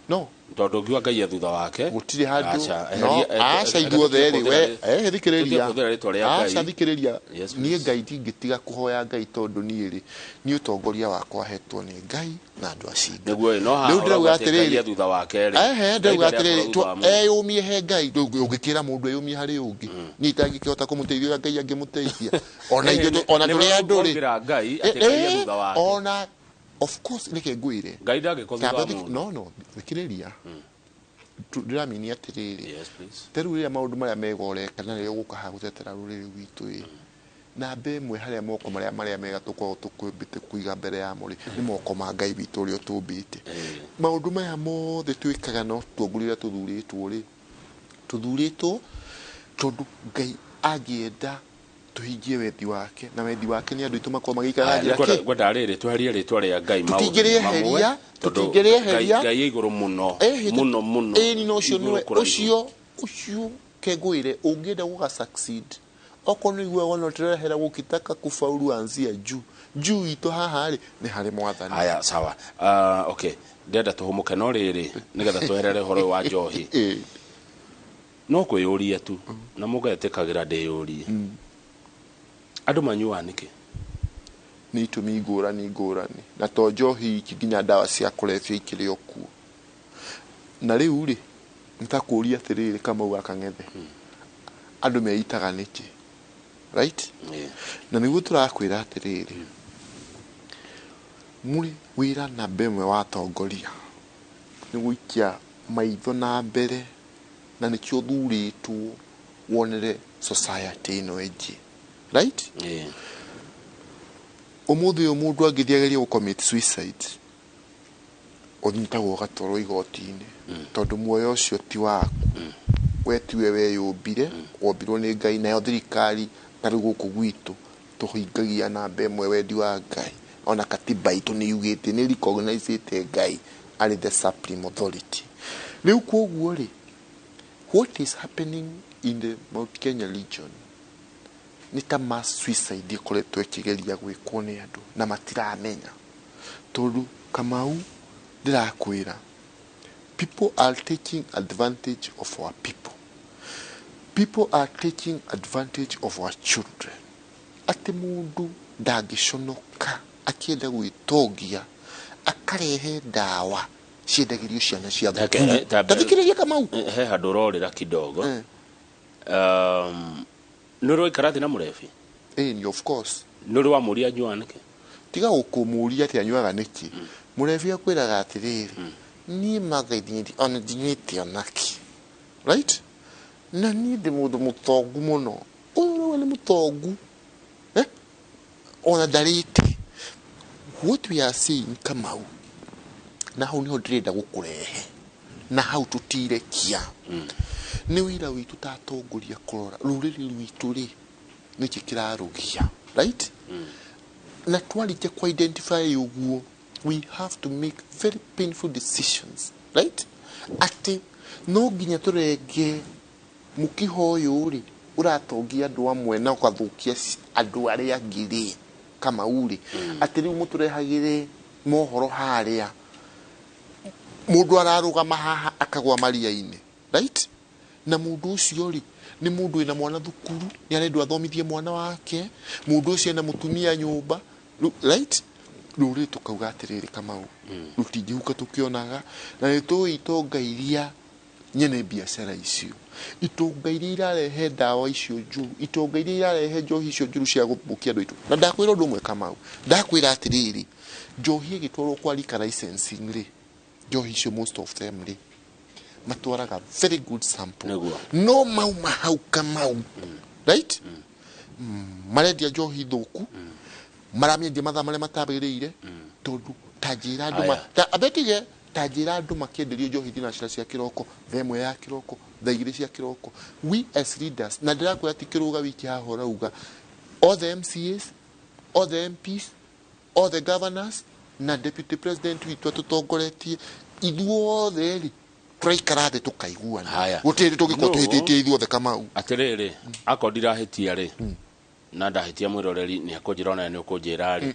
No. Tondũ ũngiuga Ngai e thutha wake. Gũtirĩ handũ. Aca, no aca, ithuothe rĩ, we thikĩrĩria. Tũtige kũhũthĩra rĩtwa rĩa Ngai. Aca, thikĩrĩria. Yes, niĩ please. Ngai ndingĩtiga kũhoya Ngai, tondũ niĩ rĩ, niĩ ũtongoria wakwa hetwo nĩ Ngai na andũ acinga. Nĩguo ĩ, no haha Rĩu ndĩrauga ũrauga atĩ Ngai atĩrĩrĩ, e thutha wake rĩ. Ehe, ndĩrauga Ngai ndarĩ atĩrĩrĩ, akorwo thutha wa mũndũ. Eyũmie he Ngai. Ũngĩkĩra mũndũ eyũmie harĩ ũngĩ, niĩ itangĩkĩhota kũmũteithia ũrĩa Ngai angĩmũteithia, ona ithuĩ ona Nĩ tũrĩ andũ rĩ. waugĩra Ngai atĩ Ngai e thutha wake. Ona of course, reke ngwĩre. Ngai ndangĩkorwo thutha Tamba wa mũndũ. No, thikĩrĩria. Ndĩramini atĩrĩrĩ, Yes, please. ta rĩu rĩrĩa maũndũ marĩa mega ũreka na rĩrĩa ũgũka haha gũtetera rũrĩrĩ rwitũ ĩ, namba ĩmwe harĩa moko marĩa mega tũkoragwo tũkwĩmbĩte kũiga mbere yamo rĩ, nĩ moko ma Ngai witũ ũrĩa ũtũmbĩte. Maũndũ maya mothe twĩkaga no tũtongoria ũrĩa tũthurĩtwo rĩ, tũthurĩtwo tondũ Ngai angĩenda tũhingie wendi wake, na wendi wake nĩ andũ aitũ makorwo magĩikara na Aya, njĩra nĩngwenda kĩ ngwenda rĩrĩ tweherie rĩtwa rĩa Ngai maũndũ-inĩ mamwe, Tũtingĩrĩeheria, tondũ tũtingĩrĩeheria. Ngai e igũrũ mũno, mũno mũno. Ĩni, na ũcio Igũrũ nĩwe kũraihu. Ũcio kengwĩre, ũngĩenda gũga succeed, okorwo nĩ iguaga ona tũrehera gũkitaka kufaulu, anzia juu juu itũ haha rĩ, nĩ harĩ Mwathani. Aya, sawa. Okay, ndĩrenda tũhũmũke, no rĩrĩ, nĩgetha tweherere ũhoro ũyũ wa njohi, no kwĩyũria tu na mũgetĩkagĩra ndĩyũrie, andũ manyuaga nĩkĩ? Nĩ itũmi ngũrani ngũrani, na to njohi iki, nginya ndawa cia kũrebia ikĩrĩ o kuo. Na rĩu rĩ, nĩ ta kũũria atĩrĩrĩ, Kamau wa Kang'ethe, andũ meitaga nĩkĩ, right? Na nĩguo tũrakwĩra atĩrĩrĩ, mũrĩ wĩra namba ĩmwe wa atongoria nĩ gũikia maitho na mbere, na nĩkĩo ũthurĩtwo wonere society ĩno ĩngĩ, right? Ũmũthĩ ũyũ mũndũ angĩthiĩ agerie gũ commit suicide, ũnyitagwo ũgatwarwo igoti-inĩ, tondũ muoyo ũcio ti waku, we tiwe weyũmbire, wombirwo nĩ Ngai. Nayo thirikari ta rĩu gũkũ gwitũ tũhingagia namba ĩmwe wendi wa Ngai. Ona katiba itũ nĩ yugĩte, nĩ recognizĩte Ngai arĩ the supreme authority. Rĩu koguo rĩ, what is happening in the Mount Kenya region nĩ ta mass suicide ĩkoretwo ĩkĩgeria gwĩkwo nĩ andũ na matiramenya, tondũ Kamau, ndĩrakwĩra, people are taking advantage of our people, people are taking advantage of our children, atĩ mũndũ ndangĩconoka akĩenda gwĩtongia. Akarehe ndawa ciendagĩrio ciana cia Reke, thukuru. Ta Tathikĩrĩria, Kamau. He handũ ũrorĩra kidogo. Nĩ ũrĩ waikara thĩ na mũrebi? Ĩni, of course. Nĩ ũrĩ wamũria anyuaga nĩkĩ? Tiga gũkũmũria atĩ anyuaga nĩkĩ. Mũrebi akwĩraga atĩrĩrĩ, niĩ mathaithĩ ona ndinyuĩte onakĩ, right? Na niĩ ndĩ mũndũ mũtongu mũno. Ũyũ ũrauga nĩ mũtongu, eh? Ona ndarĩte. What we are saying, Kamau, na hau niho ndĩrenda gũkũrehe, na hau tũtirekia, nĩ wĩra witũ ta atongoria kũrora rũrĩrĩ rwitũ rĩ, nĩkĩ kĩrarũgia, right? Na twarĩkia ku identify ũguo, we have to make very painful decisions, right? Atĩ no nginya tũrenge mũkiha ũyũ rĩ, ũratongia andũ amwe na ũgathũkia andũ arĩa angĩ rĩ, Kamau rĩ, atĩ rĩu mũtũrehagĩre mohoro harĩa mũndũ ararũgama haha akagwa maria-inĩ, right? Na mũndũ ũcio rĩ, nĩ mũndũ wĩna mwana thukuru, nĩ arendwo athomithie mwana wake. Mũndũ ũcio ena mũtumia nyũmba, right? Rũrĩrĩ tũkauga atĩrĩrĩ, Kamau, rũtingĩhuka tũkĩonaga, na nĩ tũĩ itonga iria nyene biacara icio, itonga iria irarehe ndawa icio njũru, itonga iria irarehe njohi icio njũru cia gũthũkia andũ aitũ. Na ndakwĩra ũndũ ũmwe, Kamau, ndakwĩra atĩrĩrĩ, njohi ĩgĩtwarwo kwa liquor licensing rĩ, njohi icio most of them rĩ, matwaraga very good sample. No mauma hau, Kamau, right, marendia njohi thũku, maramĩendia mathaa marĩa matabĩrĩire, tondũ ta njĩra andũ ta abetige, ta njĩra andũ makĩenderio njohi thinacara cia kĩroko, thaa 1 ya kĩroko, thaa 2 cia kĩroko. We as leaders, na ndĩrakwĩra ti kĩrũga wiki haha ũrauga, all the MCAs, all the MPs, all the governors na deputy president witũ atũtongoretie, ithuothe rĩ, tũraikara thĩ tũkaiguana. Haya. Gũtirĩ hĩndĩ tũngĩkorwo No. tũhĩtĩtie ithuothe, Kamau. Atĩrĩrĩ, akorwo ndirahĩtia rĩ, na ndahĩtia mwĩroreri nĩ akũnjĩra, ona nĩ ũkũnjĩra rĩ,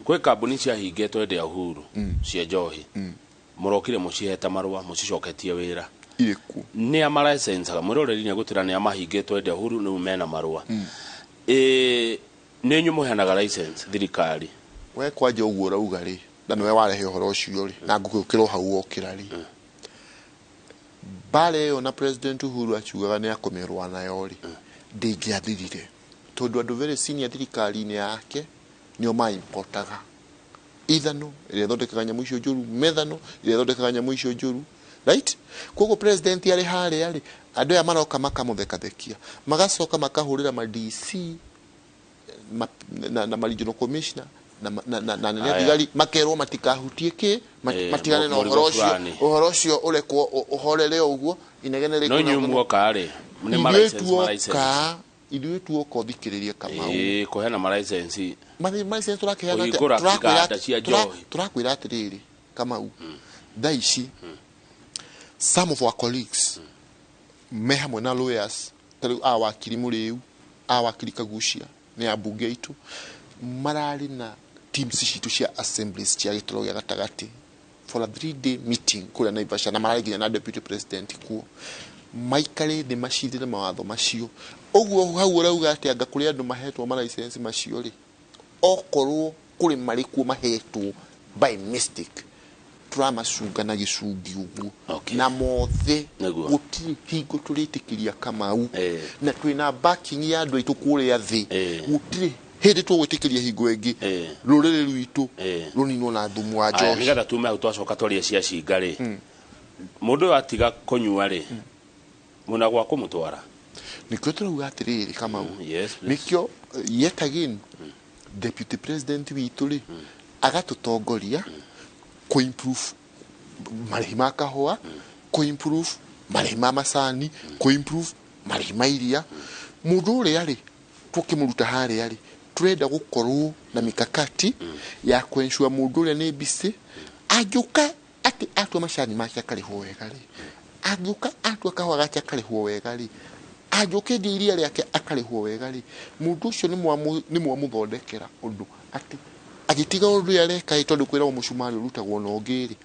kwĩ kambuni ciahingĩtwo hĩndĩ ya Uhuru cia njohi, mũrokire mũcihete marũa mũcicoketie wĩra. Irĩkũ? Nĩ a malicensaga? Mwĩroreri nĩ egũtwĩra nĩ a mahingĩtwo hĩndĩ ya Uhuru, rĩu mena marũa. Ĩ nĩ inyuĩ mũheanaga license, thirikari? We kwanja ũguo ũrauga rĩ, na nĩwe warehe ũhoro ũcio rĩ, na ngũgĩũkĩra o hau wokĩra rĩ, mbara ĩyo na President Uhuru akiugaga nĩ akũmĩrũa nayo rĩ, ndĩngĩathirire, tondũ andũ very senior thirikari-inĩ yake nĩo maimportaga ithano ĩrĩa ĩthondekaga nyamũ icio njũru, methano ĩrĩa ĩthondekaga nyamũ icio njũru, right? Koguo president arĩ harĩa rĩ, andũ aya maroka makamũthekathekia, magacoka makahũrĩra ma DC na ma regional commissioner na nene Aya. thigari, makerwo matikahutie kĩ, matigane na mũrigo ũhoro ũcio. fulani. Ũhoro ũcio ũrekwo ũhorere o ũguo, inegene No inyuĩ muoka rĩ, nĩ ithuĩ ma-license, ma-license. Tuoka, ithuĩ tuoka, ũthikĩrĩrie, Kamau. Ĩĩ, kũheana ma-license. License tũrakĩheana atĩa? Kũhingũra iganda cia njohi. Tũrakwĩra atĩrĩrĩ, Kamau, thaa ici some of our colleagues me hamwe na lawyers, ta rĩu a wakiri Mũrĩu, a wakiri Kagucia, nĩ ambunge aitũ, mararĩ na teams citũ cia assemblies cia gĩtoro gĩa gatagatĩ for a 3-day meeting kũrĩa Naivasha, na mararĩ nginya na deputy president kuo, maikare thĩ macirĩre mawatho macio. Ũguo hau ũrauga atĩ anga kũrĩ andũ mahetwo ma license macio rĩ, okorwo kũrĩ marĩ kuo mahetwo by mistake, tũramacunga na gĩcungi ũguo. Na mothe gũtirĩ hingo tũrĩtĩkĩria, Kamau. Na twĩna backing ya andũ aitũ kũrĩa thĩ. Gũtirĩ hĩndĩ tũgwĩtĩkĩria hingo ĩngĩ rũrĩrĩ rwitũ rũninwo na thumu wa Aya, njohi. Nĩgetha tume hau twacoka twarie cia cinga rĩ, mũndũ ũyũ atiga kũnyua rĩ, mwĩna gwa kũmũtwara? Nĩkĩo tũrauga atĩrĩrĩ, Kamau, Yes, please. nĩkĩo yet again deputy president witũ rĩ, agatũtongoria kũ-improve marĩhi ma kahũa, kũ-improve marĩhi ma macani, kũ-improve marĩhi ma iria. Mũndũ ũrĩa rĩ, tũkĩmũruta harĩa rĩ, tũrenda gũkorwo na mikakati ya kũ-ensure mũndũ ũrĩa nĩ busy, angĩũka atĩ atua macani make akarĩhwo wega rĩ, angĩũka atua kahũa gake akarĩhwo wega rĩ, angĩũka endia iria rĩake akarĩhwo wega rĩ, mũndũ ũcio nĩ mwamũthondekera ũndũ atĩ agĩtiga ũndũ ũrĩa areka ĩ, tondũ kwĩragwo mũcumarĩ ũrutagwo na ũngĩ rĩ,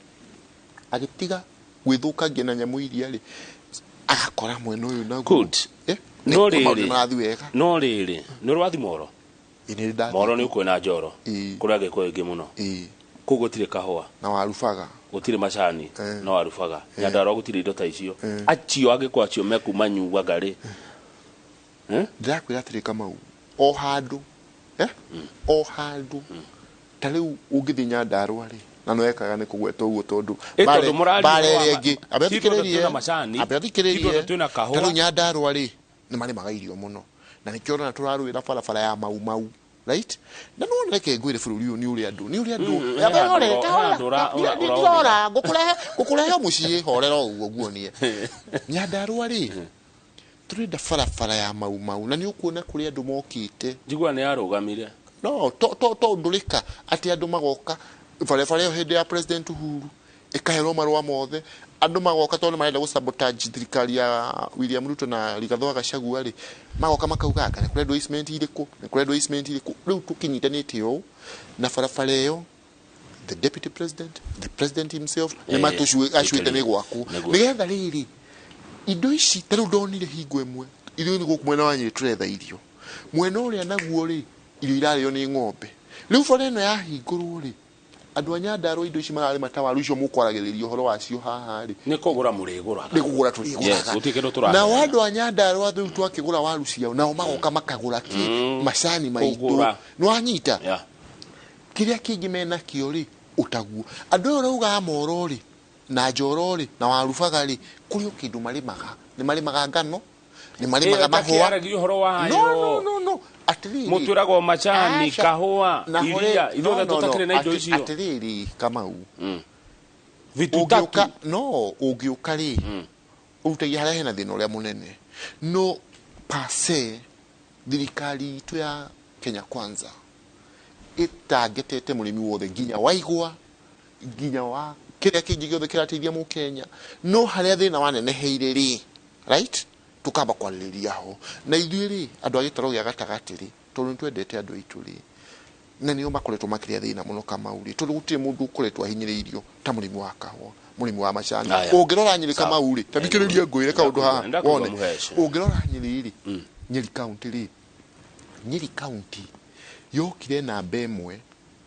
agĩtiga gwĩthũkangia na nyamũ iria rĩ, agakora mwena ũyũ naguo. Good. No maũndũ rĩrĩ marathiĩ wega. No rĩrĩ, nĩ ũrĩ wathi Moro? Ĩ, nĩ ndĩ Moro nĩ ũkwĩna njoro. Ĩĩ. Kũrĩa Gĩkũyũ aingĩ mũno. Ĩĩ. Kũu gũtirĩ kahũa. Na warubaga. Gũtirĩ macani. No warubaga. Nyandarua gũtirĩ indo ta icio. Acio angĩkorwo acio mekuma nyuaga rĩ. Ndĩrakwĩra atĩrĩ Kamau, o handũ, o handũ, ta rĩu ũngĩthiĩ Nyandarua rĩ, na no ekaga nĩ kũgweta ũguo tondũ Ĩ tondũ mũraria mbara ũhoro wa ĩrĩa ĩngĩ, ambe ti tondũ thikĩrĩrie, twĩna macani, ambe ti thikĩrĩrie, tondũ twĩna kahũa. Ta rĩu Nyandarua rĩ, nĩ marĩmaga irio mũno, na nĩkĩo ũrona tũrarũĩra barabara ya Mau Mau, right? Na nĩwona reke ngwĩre bũrũri ũyũ nĩ ũrĩ andũ, nĩ ũrĩ andũ. He Ambe handũ rore, he ta handũ rora, ũraũrĩra. ndĩrora, ngũkũrehe mũciĩ, horera ũguo nguonie. Nyandarua rĩ, tũrenda barabara ya Mau Mau, na nĩ ũkuona kũrĩ andũ mokĩte. Njigua nĩ yarũgamire. No, to ũndũrĩka atĩ andũ magoka barabara ĩyo hĩndĩ ya President Uhuru ĩkaherwo marũa mothe, andũ magoka tondũ marenda gũ sabotage thirikari ya William Ruto na Rigathi wa Gachagua rĩ, magoka makauga anga nĩ kũrendwo easement irĩkũ, nĩ kũrendwo easement irĩkũ. Rĩu tũkĩnyitanĩte ũũ na barabara ĩyo, the deputy president, the president himself, nĩ matũcuĩte nĩ gwaku. Nĩgetha rĩrĩ, indo ici ta rĩu ndonire hingo ĩmwe, ithuĩ nĩ gũkũ mwena wa Nyĩrĩ tũretha irio. Mwena ũrĩa naguo rĩ, irio irarĩo nĩ ng'ombe. Rĩu bara ĩno yahingũrwo rĩ, andũ a Nyandarua indo ici mararĩma ta waru icio mũkwaragĩrĩria ũhoro wacio haha rĩ, Nĩ kũgũra mũrĩgũraga. Nĩ kũgũra tũrĩgũraga. Yes, gũtirĩ kĩndũ tũraheana. Nao andũ a Nyandarua rĩu twakĩgũra waru ciao, nao magoka makagũra kĩ? Macani maitũ. Kũgũra. Nĩwanyita? Kĩrĩa kĩngĩ menakĩo rĩ, ũtaguo. Andũ aya ũrauga Moro rĩ, na Njoro rĩ, na Warubaga rĩ, kũrĩ o kĩndũ marĩmaga. Nĩ marĩmaga ngano, nĩ marĩmaga Ĩyo mahũa. takĩaragia ũhoro wayo. No, no, no, no. Atĩrĩrĩ. Mũtwĩragwo macani, Aca. kahũa, Na hore- iria, ithuothe no, no, no. tũtakĩrĩ na indo icio. Atĩrĩrĩ, Kamau. Vitu Ũngĩũka, tatu. no, ũngĩũka rĩ, ũrutagia harĩa hena thĩna ũrĩa mũnene. No per se, thirikari itũ ya Kenya Kwanza ĩtangetete mũrĩmi wothe nginya wa igwa, nginya wa kĩrĩa kĩngĩ gĩothe kĩrateithia mũkenya. No harĩa thĩna waneneheire rĩ, right? Tukamba kwarĩrĩria ho. Na ithuĩ rĩ, andũ a gĩtaro gĩa gatagatĩ rĩ, tondũ nĩ twendete andũ aitũ rĩ, na nĩo makoretwo makĩrĩa thĩna mũno Kamau rĩ, tondũ gũtirĩ mũndũ ũkoretwo ahinyĩrĩirio ta mũrĩmi wa kahũa, mũrĩmi wa macani. Ũngĩrora Nyĩrĩ Kamau rĩ, ta thikĩrĩria ngwĩre kaũndũ haha, wone. Ũngĩrora Nyĩrĩ rĩ, Nyĩrĩ county rĩ, Nyĩrĩ county yokire namba ĩmwe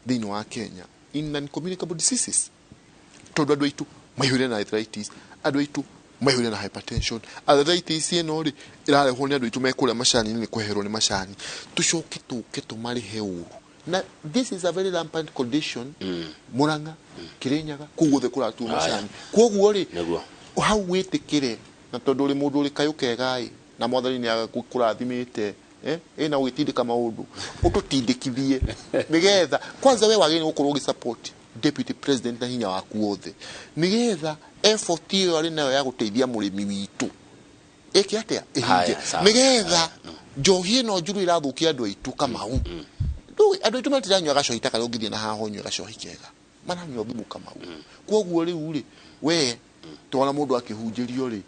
thĩinĩ wa Kenya in non-communicable diseases. Tondũ andũ aitũ maihũire na arthritis, andũ aitũ maihũire na hypertension. Arthritis ĩno rĩ, ĩrarehwo nĩ andũ aitũ me kũrĩa macani-inĩ nĩ kweherwo nĩ macani. Tũcoke tũke tũmarĩhe ũru. Na this is a very rampant condition. Murang'a, Kirinyaga, kũu guothe kũratuo macani. Kwoguo rĩ, hau wĩtĩkĩre, na tondũ ũrĩ mũndũ ũrĩ kayũ kega ĩ, na mwathani nĩ akũrathimĩte, ĩna ũgĩtindĩka maũndũ, ũtũtindĩkithie nĩgetha kwanza we wagĩrĩirwo gũkorwo ũgĩ support deputy president na hinya waku wothe, nĩgetha effort ĩyo arĩ nayo ya gũteithia mũrĩmi witũ ĩke atĩa, ĩhinge, nĩgetha njohi ĩno njuru ĩrathũkia andũ aitũ Kamau. Andũ aitũ matiranyua gacohi ta karĩa ũngĩthiĩ na haha ũnyue gacohi kega, maranyua thumu Kamau. Kwoguo rĩu rĩ, we twana mũndũ akĩhunjĩrio rĩ,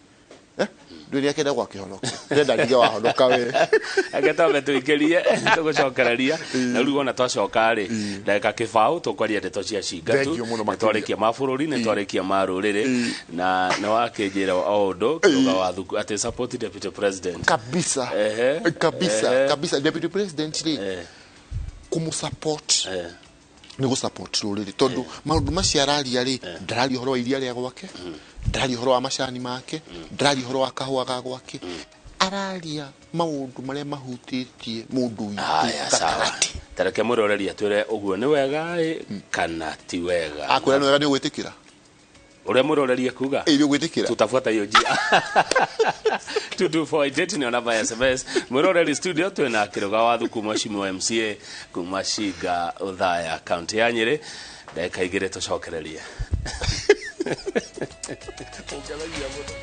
ndũrĩ nĩ akĩenda gwakĩhonoka, ndĩrenda ndige wahonoka we. Reke twambe tũingĩrie tũgũcokereria na rĩu wona twacoka rĩ, ndagĩka kĩbaũ tũkwaria ndeto cia cinga tu. Thank you mũno Nĩ twarĩkia ma bũrũri, nĩ twarĩkia ma rũrĩrĩ, na nĩ wakĩnjĩra o ũndũ kĩrũga wa thuku atĩ support deputy president kabisa. Kabisa, kabisa. Deputy president rĩ, kũmũ support nĩ gũ support rũrĩrĩ, tondũ maũndũ macio araria rĩ, ndararia ũhoro wa iria rĩa gwake, ndararia ũhoro wa macani make, ndararia ũhoro wa kahũa ga gwake, araria maũndũ marĩa mahutĩtie mũndũ witũ Haya, sawa. gatagatĩ. Tareke mwĩroreri atwĩre ũguo nĩ wega ĩ kana ti wega. Akwĩra nĩ wega, nĩ ũgwĩtĩkĩra. Ũrĩa mwĩroreri ekuga Ĩ, nĩ ũgwĩtĩkĩra. Tutafuata hiyo njia. 22488 nĩyo namba ya SMS. Mwĩroreri, studio twĩna Kĩrũga wa Thuku, mheshimiwa MCA kuma Cinga Othaya, kaunti ya Nyĩrĩ. Ndagĩka igĩrĩ tũcokererie. Ũngenagia mũno.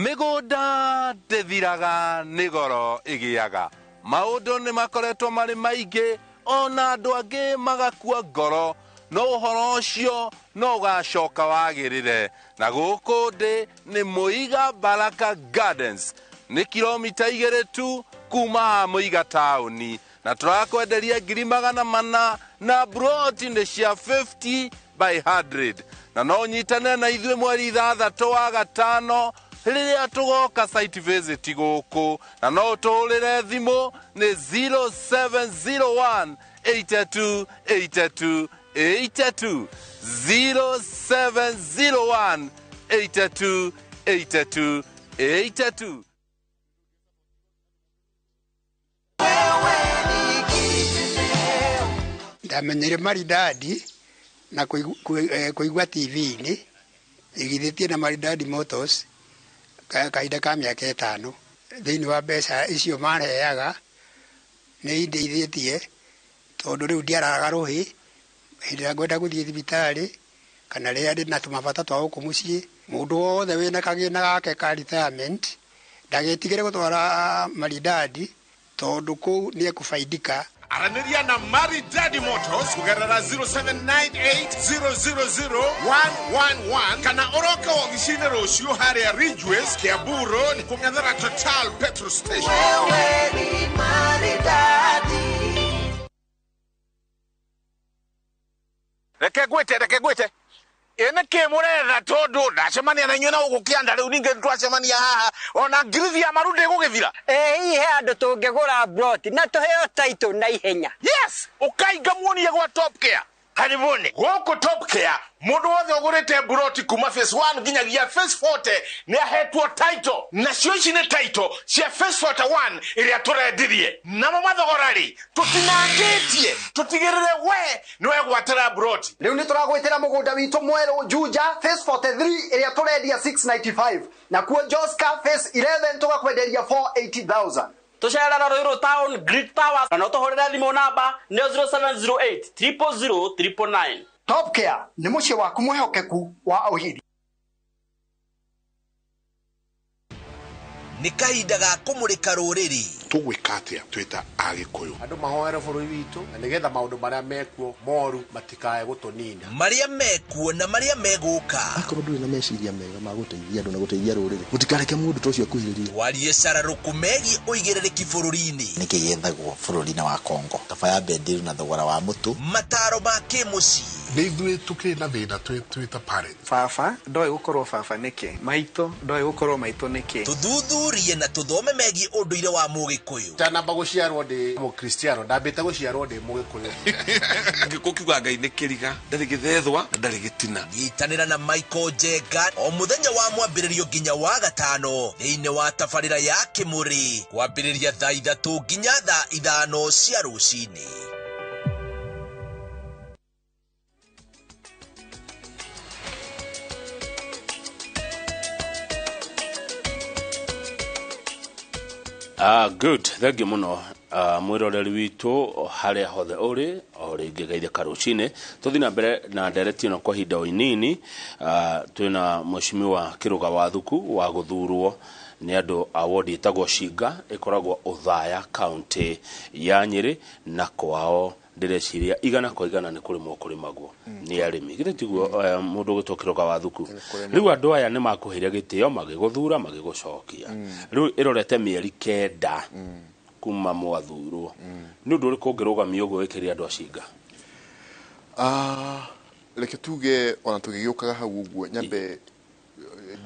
Mĩgũnda ndĩthiraga nĩ goro ĩgĩaga. Maũndũ nĩ makoretwo marĩ maingĩ, ona andũ angĩ magakua ngoro, no ũhoro ũcio no ũgacoka wagĩrĩre. Na gũkũ ndĩ nĩ Mũiga Baraka Gardens, nĩ kilomita 2 tu kuma haha Mũiga taũni, na tũrakwenderia ngiri magana mana na broti nĩ cia 50 by 100, na no ũnyitane na ithuĩ mweri 6 wa gatano. Rĩrĩa tũgoka site visit gũkũ, na no ũtũhũrĩre thimũ nĩ 0701 82 82 82, 0701 82 82 82. Ndamenyire Maridadi na kũigua TV-inĩ igithĩtie na Maridadi Motors kahinda ka mĩaka 5. Thĩinĩ wa mbeca icio marehaga nĩ indeithĩtie tondũ rĩu ndiaraga rũhĩ hĩndĩ ĩrĩa ngwenda gũthiĩ thibitarĩ kana rĩrĩa ndĩ na tũmabata twa gũkũ mũciĩ. Mũndũ wothe wĩna kagĩna gake ka retirement ndagĩtigĩre gũtwara Maridadi tondũ kũu nĩ ekũbaidika. Aranĩria na Maridadi Motors kũgerera 0798000111 kana ũroke wobici-inĩ rũciũ harĩa Ridgeways, Kiambu Road, kũng'ethera Total petrol station. Wewe ni Maridadi. Reke ngwĩte ĩ nĩ kĩ mũretha tondũ ndacemania na inyuĩ na gũkũ kĩanda rĩu ningĩ twacemania haha ona ngirithi ya maru ndĩgũgĩthira. Ĩ hihi he andũ tũngĩgũra plot na tũheo title na ihenya. Yes, ũkainga muonie gwa Top Care. Karibuni gũkũ Top Care mũndũ wothe ũgũrĩte mburoti kuma phase 1 nginyagia phase 40 nĩ ahetwo title, nacio ici nĩ title cia phase 41 ĩrĩa tũrendirie. Namo mathogora rĩ tũtinangĩtie, tũtigĩrĩre we nĩ wegwatĩra mburoti. Rĩu nĩ tũragwĩtĩra mũgũnda witũ mwerũ Juja phase 43 ĩrĩa tũrendia 695, nakuo Joska phase 11 tũgakwenderia 480,000. Tũcerera Ruiru Town Greek Towers na no tũhũrĩre thimũ namba nĩ 0708 000 999. Top Care nĩ mũciĩ waku mwĩhokeku wa ũhiri. Nĩ kahinda ga kũmũrĩka rũrĩrĩ. Tũgwĩka atĩa twĩ ta Agĩkũyũ? Andũ mahoere bũrũri witũ na nĩgetha maũndũ marĩa mekuo moru matikae gũtũnina. Marĩa mekuo na marĩa megũka. Akorwo ndũrĩ na meciria mega ma gũteithia andũ na gũteithia rũrĩrĩ, mũtikareke mũndũ ta ũcio akuhĩrĩrie. Twarie cararũkũ megiĩ ũigĩrĩrĩki bũrũri-inĩ. Nĩkĩ gĩethagwo bũrũri-inĩ wa Congo? Kaba ya bendiru na thogora wa mũtu. Mataro ma kĩmũciĩ. Nĩ ithuĩ tũkĩrĩ na thĩna twĩ ta parents. Baba ndoĩ gũkorwo baba nĩkĩ, maitũ ndoĩ gũkorwo maitũ nĩkĩ. Tũthuthurie na tũthome megiĩ ũndũire wa Mũgĩkũyũ. Ndanamba gũciarwo ndĩ Mũkristiano, ndambĩte gũciarwo ndĩ Mũgĩkũyũ. Gĩkũ kiuga Ngai nĩ kĩriga, ndarĩ gĩthethwa na ndarĩ gĩtina. Nyitanĩra na Michael Njenga o mũthenya wa mwambĩrĩrio nginya wa gatano thĩinĩ wa tabarĩra ya Kĩmũrĩ kwambĩrĩria thaa 3 nginya thaa 5 cia rũcinĩ. Good, thank you mũno mwĩroreri witũ harĩa hothe ũrĩ o rĩngĩ geithia karũcinĩ. Tũthiĩ na mbere na ndereti ĩno kwa ihinda o inini. Twĩna mheshimiwa Kĩrũga wa Thuku wa gũthurwo nĩ andũ a ward ĩtagwo Cinga ĩkoragwo Othaya county ya Nyĩrĩ, na kwao ndĩreciria igana kwa igana nĩ kũrĩmwo kũrĩmagwo nĩ arĩmi. Githĩ tiguo mũndũ ũgwĩtwo Kĩrũga wa Thuku? Rĩu andũ aya nĩ makũheire gĩtĩo magĩgũthura magĩgũcokia. Rĩu ĩrorete mĩeri 9 kuma mwathurwo. Nĩ ũndũ ũrĩkũ ũngĩrũgamia ũguo wĩkĩre andũ a Cinga? Reke tuge ona tũgĩgĩũkaga hau ũguo nyambe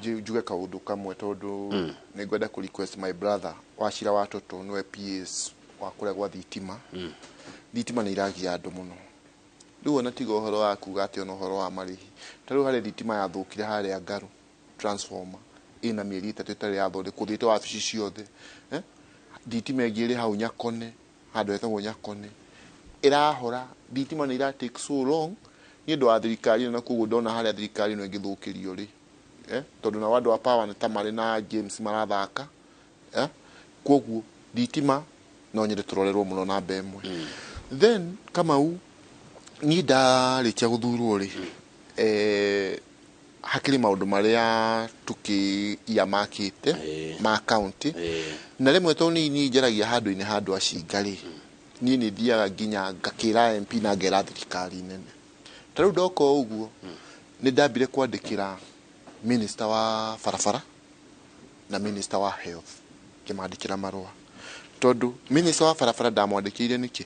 njuge kaũndũ kamwe tondũ nĩ ngwenda kũ request my brother Wachira wa Toto nĩwe PS wa kũrĩa gwa thitima. Thitima nĩ iragia andũ mũno. Rĩu ona tiga ũhoro wa kuga atĩ ona ũhoro wa marĩhi. Ta rĩu harĩ thitima yathũkire harĩa Ngaru transformer ĩna mĩeri 3 ĩtarĩ yathondekwo, thiĩte wabici ciothe. Thitima ĩngĩ ĩrĩ hau Nyakone, handũ hetagwo Nyakone ĩrahora. Thitima nĩ ira take so long nĩ ũndũ wa thirikari ĩno, na koguo ndona harĩa thirikari ĩno ĩngĩthũkĩrio rĩ. Tondũ nao andũ a power nĩ ta marĩ na games marathaka. Koguo thitima no nyende tũrorerwo mũno namba ĩmwe. Then Kamau niĩ ndarĩkia gũthurwo rĩ, hakĩrĩ maũndũ marĩa tũkĩiamakĩte ma county, na rĩmwe tondũ niĩ njaragia handũ-inĩ ha andũ a Cinga rĩ, niĩ nĩ thiaga nginya ngakĩra MP na ngera thirikari nene. Ta rĩu ndoka ũguo nĩ ndambire kwandĩkĩra minister wa barabara na minister wa health, ngĩmandĩkĩra marũa. Tondũ minister wa barabara ndamwandĩkĩire nĩkĩ?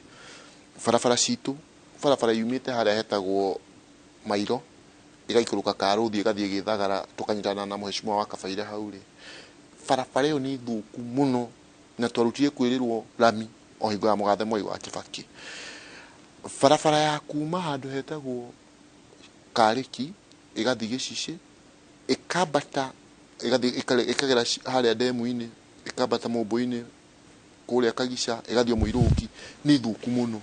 Barabara citũ, barabara yumĩte harĩa hetagwo Mairo Ĩgaikũrũka Karũthi, ĩgathiĩ Gĩthagara, tũkanyitana na mũhecimwa wa Kabaire hau rĩ. Barabara ĩyo nĩ thũku mũno na twarutire kwĩrĩrwo rami o hingo ya mũgathe Mwai wa Kibaki. Barabara ya kuma handũ hetagwo Karĩki ĩgathiĩ Gĩcicĩ, ĩkambata ĩgathiĩ ĩkagera harĩa ndemu-inĩ, ĩkambata Mũmbũ-inĩ kũrĩa Kagica, ĩgathiĩ o Mũirũngi, nĩ thũku mũno.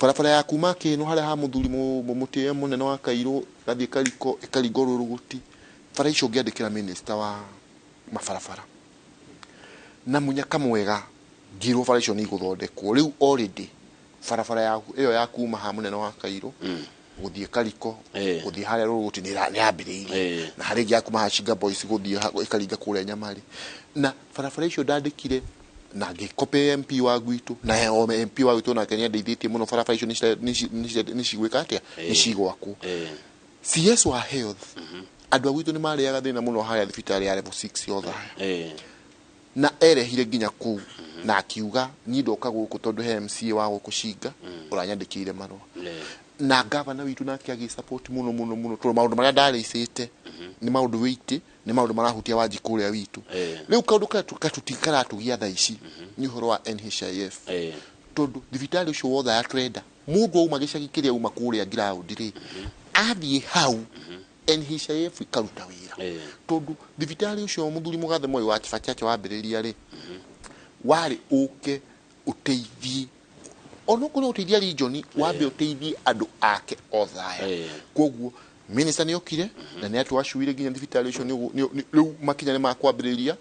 Barabara ya kuma Kĩnũ harĩa ha mũthuri mũtĩe mũnene wa Kairũ, ĩgathiĩ Kariko, ĩkaringa Rũrũgũti. Bara icio ũngĩandĩkĩra minister wa mabarabara na mũnyaka mwega, ngirwo bara icio nĩ igũthondekwo. Rĩu already barabara ya ĩyo ya kuma ha mũnene wa Kairũ gũthiĩ Kariko, gũthiĩ harĩa Rũrũgũti nĩ yambĩrĩirie, na harĩa ĩngĩ ya kuma ha Shinga Boys gũthiĩ ĩkaringa kũrĩa Nyamarĩ. Na barabara icio ndandĩkire na ngĩkope MP wa gwitũ, na o MP wa gwitũ nake nĩandeithĩtie mũno. Barabara icio nĩ cigwĩka atĩa, nĩ cigwakwo. CS wa health, andũ a gwitũ nĩ marĩaga thĩna mũno harĩa thibitarĩ ya level 6 Othaya, na erehire nginya kũu na akiuga niĩ ndoka gũkũ tondũ he MCA wa gũkũ Cinga ũranyandĩkĩire marũa, na gavana witũ nake agĩ support mũno mũno mũno, tondũ maũndũ marĩa ndarĩcĩte nĩ maũndũ wĩitĩ, nĩ maũndũ marahutia Wanjikũ ũrĩa witũ. Rĩu kaũndũ karĩa karatũgia thaa ici nĩ ũhoro wa NHIF, tondũ thibitarĩ ũcio Wothaya tũrenda mũndũ auma gĩcagi kĩrĩa auma kũrĩa ground rĩ, athiĩ hau NHIF ĩkaruta wĩra, tondũ thibitarĩ ũcio mũthuri mũgathe Mwai wa Kibaki wambĩrĩria rĩ, warĩ ũke ũteithie, onokorwo ũteithia region, wambe ũteithie andũ ake Othaya. Koguo minister nĩ okire na nĩ atwacuire nginya thibitarĩ ũcio rĩu makinya nĩ makwambĩrĩria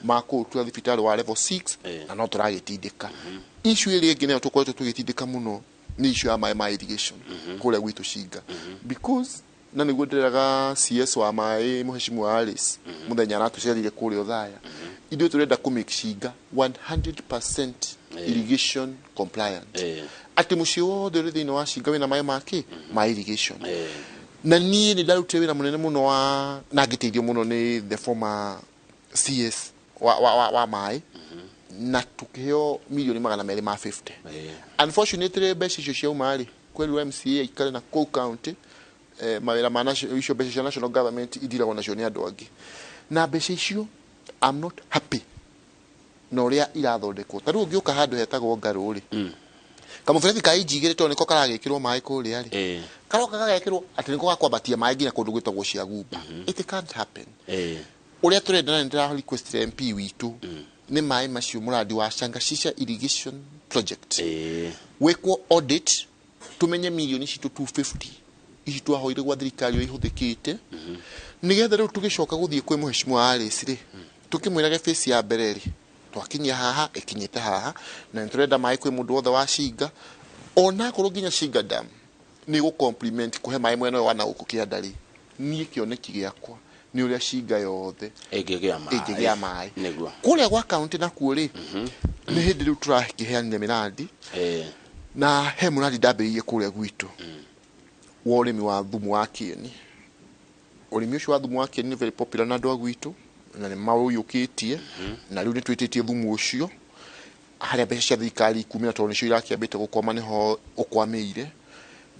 makũũtua thibitarĩ wa level 6, na no tũragĩtindĩka. Issue ĩrĩa ĩngĩ nayo tũkoretwo tũgĩtindĩka mũno nĩ issue ya maĩ ma irrigation kũrĩa gwitũ Cinga, because na nĩguo ndĩraga CS wa maĩ mũhecimiwa Alice mũthenya aratũcerire kũrĩa Othaya, ithuĩ tũrenda kũ make Cinga 100% irrigation compliant, atĩ mũciĩ wothe ũrĩ thĩinĩ wa Cinga wĩna maĩ makĩ ma irrigation. Na niĩ nĩ ndarutire wĩra mũnene mũno wa na ngĩteithio mũno nĩ the former CS wa maĩ, na tukĩheo milioni 250. Unfortunately, mbeca icio ciauma rĩ, kwerirwo MCA aikare na kũu county, mawĩra ma icio mbeca cia national government ithiragwo nacio nĩ andũ angĩ. Na mbeca icio, I'm not happy na ũrĩa irathondekwo. Ta rĩu ũngĩũka handũ hetagwo Ngarũ rĩ, kamũberethi ka inji 2 tondũ nĩko karagĩkĩrwo maĩ kũrĩa rĩ, karoka gagekĩrwo atĩ nĩko gakwambatia maĩ nginya kũndũ gwĩtagwo Ciagumba. It can't happen. Ũrĩa tũrenda, na nĩndĩra request MP witũ, nĩ maĩ macio mũrandi wa Changashisha irrigation project wĩkwo audit, tumenye milioni citũ 250 ici twahoire gwa thirikari ũrĩa ihũthĩkĩte, nĩgetha rĩu tũgĩcoka gũthiĩ kwĩ mũhecimiwa Alice rĩ, tũkĩmwĩrage phase ya mbere rĩ, twakinyia haha, ĩkinyĩte haha, na nĩ tũrenda maĩ kwĩ mũndũ wothe wa Cinga, onakorwo nginya Cinga Dam nĩ gũ complement kũhe maĩ mwena ũyũ wa na gũkũ kĩanda rĩ. Niĩ kĩoneki gĩakwa nĩ ũrĩa Cinga yothe ĩngĩgĩa maĩ. Ĩngĩgĩa maĩ. Nĩguo. Kũrĩa gwa kaunti nakuo rĩ, nĩ hĩndĩ rĩu tũrakĩheanire mĩrandi, na he mũrandi ndambĩrĩirie kũrĩa gwitũ wa ũrĩmi wa thumu wa kĩeni. Ũrĩmi ũcio wa thumu wa kĩeni nĩ very popular na andũ a gwitũ, na nĩ maũiyũkĩtie, na rĩu nĩ twĩtĩtie thumu ũcio harĩa mbeca cia thirikari ikumĩra, tondũ nĩcio irakĩambĩte gũkwama, nĩho ũkwamĩire,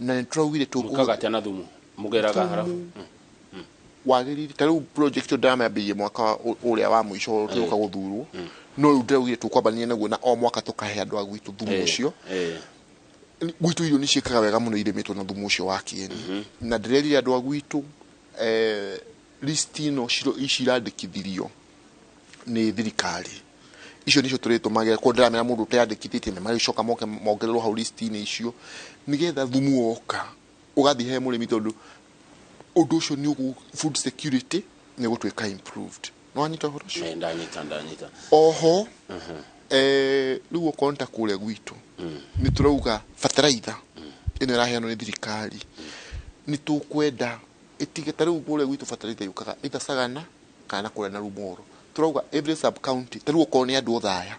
na nĩ tũraugire Mũkaga atĩa na thumu mũgeraga harabu? Wagĩrĩire ta rĩu project ĩyo ndĩramĩambĩrĩirie mwaka ũrĩa wa mũico tũgũka gũthurwo, no rĩu ndĩraugire tũkwambania naguo na o mwaka tũkahe andũ a gwitũ thumu ũcio. Gwitũ irio nĩ ciĩkaga wega mũno irĩmĩtwo na thumu ũcio wa kĩeni, na ndĩrerire andũ a gwitũ list ĩno ici irandĩkithirio nĩ thirikari, icio nĩcio tũrĩtũmagĩra. Koguo ndĩramera mũndũ ũteyandĩkithĩtie nĩ marĩcoka moke mongererwo hau list-inĩ icio, nĩgetha thumu woka ũgathiĩ he mũrĩmi, tondũ ũndũ ũcio nĩ ũgũ food security nĩ ũgũtuĩka improved. No wanyita ũhoro ũcio? Ndanyita, ndanyita. Oho rĩu okorwo nĩ ta kũrĩa gwitũ nĩ tũrauga bataraitha ĩno ĩraheanwo nĩ thirikari nĩ tũkwenda ĩtige. Ta rĩu kũrĩa gwitũ bataraitha yũkaga either Sagana kana na kũrĩa na Rumoro. Tũrauga every sub county, ta rĩu okorwo nĩ andũ Othaya,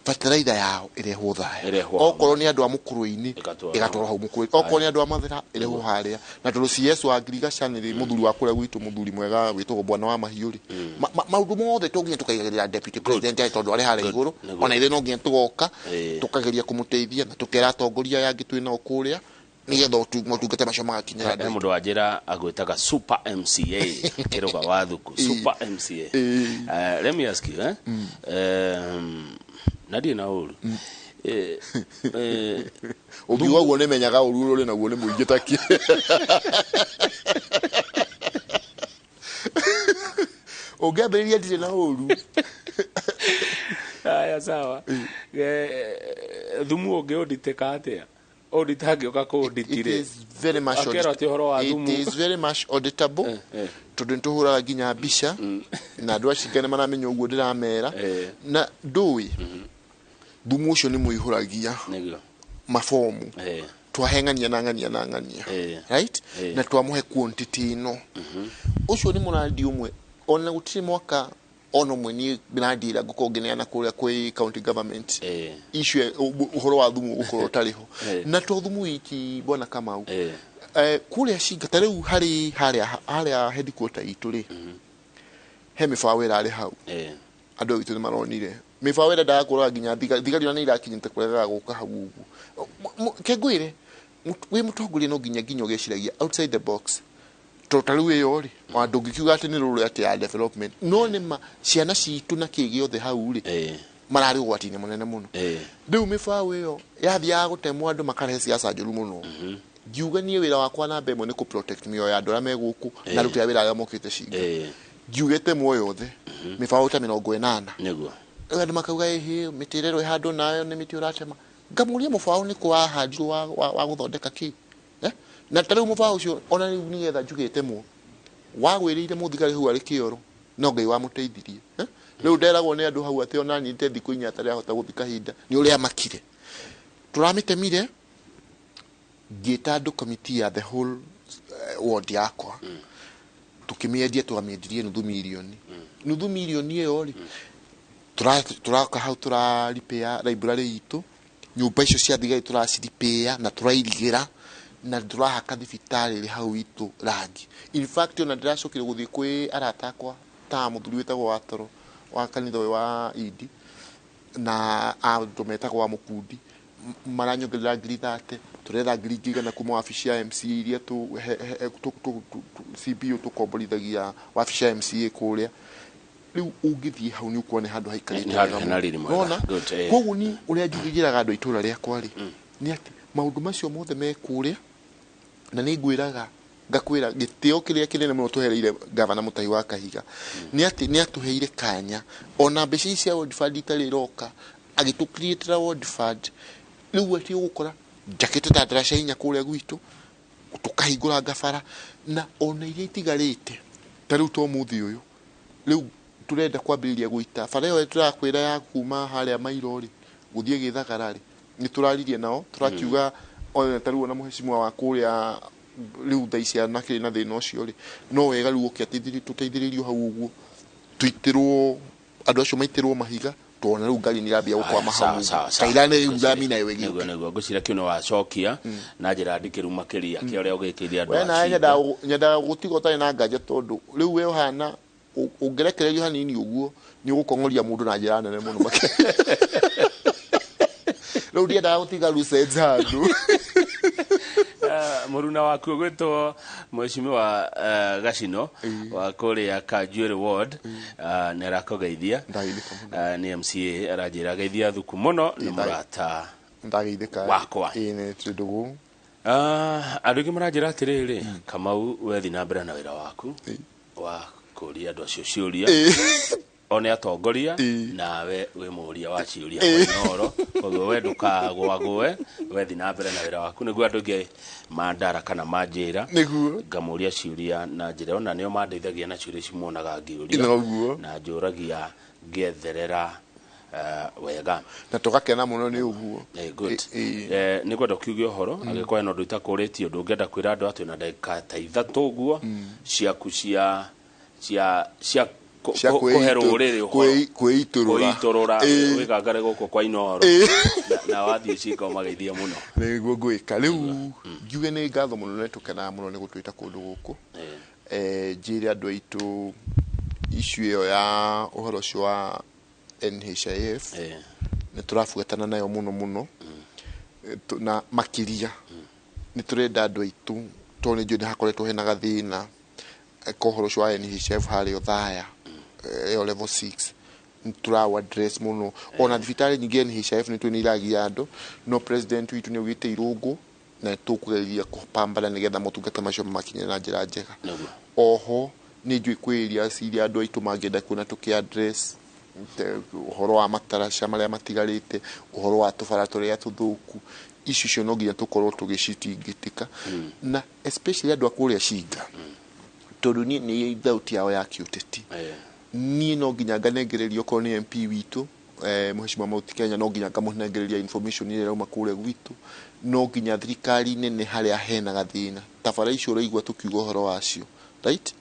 bataraitha yao ĩrehwo Othaya. Ĩrehwo hau. Okorwo nĩ andũ a Mũkũrwe-inĩ, Ĩgatwarwo. ĩgatwarwo hau Mũkũrwe. Okorwo nĩ andũ a Mathĩra, ĩrehwo harĩa. Na tondũ CS wa ngirigaca nĩ mũthuri wa kũrĩa gwitũ, mũthuri mwega wĩtagwo bwana wa mahiũ rĩ, maũndũ mothe to nginya tũkaigagĩrĩra deputy president atĩ tondũ arĩ harĩa igũrũ. Nĩguo. Ona ithuĩ no nginya tũgoka tũkageria kũmũteithia, na tũkera atongoria aya angĩ twĩ nao kũrĩa. Nĩgetha motungata macio magakinyĩra He andũ. Mũndũ wa njĩra agwĩtaga Super MCA Kĩrũga wa Thuku, Super MCA. Let me ask you, eh? Na ndirĩ na ũru. Ũngiuga ũguo nĩ menyaga ũru ũrĩ naguo nĩ mũingĩ taki. Ũngĩambĩrĩria ndirĩ na ũru. Aya, sawa. Thumu ũngĩ ũnditĩka atĩa? Auditor angĩũka kũ-audit It rĩ, is very much akerwo atĩ ũhoro wa It thumu. is very much auditable, tondũ nĩ tũhũraga nginya mbica na andũ acio nĩ maramenya ũguo ndĩramera. Na ndũĩ thumu ũcio nĩ mũihũragia mabomu, twahe ng'ania na ng'ania na ng'ania, right? Na twamũhe quantity ĩno. Ũcio nĩ mũrandi ũmwe, ona gũtirĩ mwaka ona ũmwe niĩ mĩrandi ĩrĩa ngũkorwo ngĩneana kũrĩa kwĩ county government issue ũhoro wa thumu ũgũkorwo ũtarĩ ho. Na to thumu wiki, bwana Kamau, kũrĩa Cinga ta rĩu harĩ harĩa headquarter itũ rĩ, he mĩbaũ ĩrarĩ hau. Andũ aitũ nĩ maronire mĩbaũ ĩrĩa ndagakũraga nginya thigari ona nĩ irakinyĩte kũregaga gũka hau ũguo. Ke ngwĩre, wĩ mũtongoria no nginya ũgeciragia outside the box, tondũ ta rĩu ĩyo rĩ, ona ndũngĩkiuga atĩ nĩ rũrũ atĩ ya development, no nĩ ma ciana citũ na kĩ gĩothe hau rĩ, mararĩ ũgwati-inĩ mũnene mũno. Rĩu mĩbaũ ĩyo yathiaga gũtemwo, andũ makarehe siasa njũru mũno. Ngiuga niĩ wĩra wakwa namba ĩmwe nĩ kũ protect mĩoyo ya andũ arĩa me gũkũ na aruti a wĩra arĩa mokĩte Cinga. Ngiuga ĩtemwo yothe, mĩbaũ ta 80. Rĩu andũ makauga, ĩhĩ, mĩtĩ ĩrerwo ĩhandwo nayo nĩ mĩtĩ ũratema. Ngamũria, mũbaũ nĩ kũ wahandirwo wa gũthondeka kĩ? Eh? Na ta rĩu mũbaũ ũcio ona rĩu nĩgetha njuge ĩtemwo, wagwĩrĩire mũthigari hau arĩ kĩoro, no Ngai wamũteithirie. Eh? Rĩu nderagwo nĩ andũ hau atĩ ona niĩ thikũ 4 atarĩ ahota gũthiĩ kahinda nĩ ũrĩa makire. Tũramĩtemire, ngĩta andũ committee ya the whole ward yakwa, tukĩmĩendia. Twamĩendirie nuthu mirioni. Nuthu mirioni ĩyo rĩ, tũraka hau, tũraripĩa library itũ, nyũmba icio cia thigari tũraciripĩa na tũrairigĩra na tũrahaka thibitarĩ ĩrĩ hau itũ rangi. In fact, ona ndĩracokire gũthiĩ kwĩ arata akwa ta mũthuri wĩtagwo Watoro wa kanitha ũyũ wa Indi na andũ metagwo wa Mũkundi, maranyongerera 30,000. Tũretha 100,000 kuma wabici ya MCA iria tu CBO tũkomborithagia wabici ya MCA kũrĩa. Rĩu ũngĩthiĩ hau nĩ ũkuona nĩ handũ haikarĩte Nĩ handũ wega hena mũno. riri mwega. Nĩwona? Good. Koguo ni ũrĩa njugĩraga andũ a itũũra rĩakwa rĩ, nĩ atĩ maũndũ macio mothe me kũrĩa, na nĩ ngwĩraga ngakwĩra gĩtĩo kĩrĩa kĩnene mũno tũhereire gavana Mũtahi wa Kahiga nĩ atĩ nĩ atũheire kanya ona mbeca ici cia World Fund itarĩ iroka, agĩtũ-creatĩra World Fund. Rĩu atĩ ũgũkora njakĩte ta ndaraca 4 kũrĩa gwitũ, tũkahingũra ngabara na ona iria itigarĩte. Ta rĩu to mũthĩ ũyũ rĩu tũrenda kwambĩrĩria gũita bara ĩyo tũrakwĩra ya kuma harĩa Mairo rĩ gũthiĩ Gĩthagara rĩ, nĩ tũraririe nao, tũrakiuga ona ta rĩu ona mũhecimiwa wa kũrĩa rĩu thaa ici anakĩrĩ na thĩna ũcio rĩ, no wega rĩu ũke tũteithĩrĩrio hau ũguo, tũitĩrwo andũ acio maitĩrwo mahiga, tuona rĩu ngari nĩ irambia gũkwama hau Sawa, sawa, sawa. kaira nĩ rami nayo Nĩguo. ĩgĩũke. Nĩguo ngwĩciria kĩu nĩ wacokia na njĩra ndikĩru makĩria kĩa ũrĩa ũgĩkĩire andũ We a nawe Cinga. nyendaga gũtiga ũtarĩ na nganja, tondũ rĩu we ũhana ũngĩrekererio hanini ũguo nĩ ũgũkong'oria mũndũ na njĩra nene mũno makĩria. Rĩu ndiendaga gũtiga loose ends handũ. Mũruna waku ũgwĩtwo mheshimiwa Gacino wa kũrĩa Kanjuĩrĩ ward nĩ arakũgeithia. Nĩ MCA, aranjĩra geithia Thuku mũno, nĩ mũrata Ndageithĩka. wakwa. Ĩĩ, nĩ twĩ ndũgũ. Andũ aingĩ maranjĩra atĩrĩrĩ, Kamau, wethi na mbere na wĩra waku wa kũria andũ acio ciũria, one atongoria nawe wĩ mũũria wa ciũria Inooro, koguo we ndũkagũagũe, wethi na mbere na wĩra waku. Nĩguo andũ aingĩ mandara kana manjĩra ngamũria ciũria na njĩra ona nĩo mandeithagia na ciũria ici muonaga ngĩũria. Na njũragia ngĩetherera wega. Na tũgakena mũno nĩ ũguo. Good. Nĩ ngwenda ũkiuge ũhoro angĩkorwo hena ũndũ itakũrĩtie, ũndũ ũngĩenda kwĩra andũ atĩ na ndagĩka ta 3 ũguo ciaku cia Cia kũhe rũrĩrĩ ũhoro. Kwĩitũrũra. Kwĩitũrũra wĩgangare gũkũ kwa Inooro na wathiĩ Cinga ũmageithie mũno. Nĩguo ngwĩka rĩu, ngiuge nĩ ngatho mũno, nĩ tũkenaga mũno nĩ gũtwĩta kũndũ gũkũ. Njĩre andũ aitũ issue ĩyo ya ũhoro ũcio wa NHIF nĩ tũrabuatana nayo mũno mũno. Na makĩria Nĩ tũrenda andũ aitũ, tondũ nĩ njũĩ nĩ hakoretwo hena gathĩna ka ũhoro ũcio wa NHIF harĩa Othaya, ĩyo level 6 nĩ tũraũ address mũno. Ona thibitarĩ nyingĩ NHIF nĩ tũĩ nĩ iragia andũ, no president witũ nĩ augĩte irũngũ na nĩ tũkũgeria kũpambana nĩgetha motungata macio mamakinyĩre na njĩra njega. Oho nĩ njũĩ kwĩ areas iria andũ aitũ mangĩenda kuona tũkĩ address, ũhoro wa mataraca marĩa matigarĩte, ũhoro wa tũbara tũrĩa tũthũku, icio cio no nginya tũkorwo tũgĩcitingĩtĩka, na especially andũ a kũrĩa Cinga, tondũ niĩ nĩ thauti yao ya kĩũteti. Niĩ no nginya nganengereria okorwo nĩ MP witũ, Mheshimiwa Mount Kenya, no nginya ngamũnengereria information ĩrĩa ĩrauma kũrĩa gwitũ. No nginya thirikari nene harĩa hena gathĩna ta bara icio ũraigua tũkiuga ũhoro wacio, right?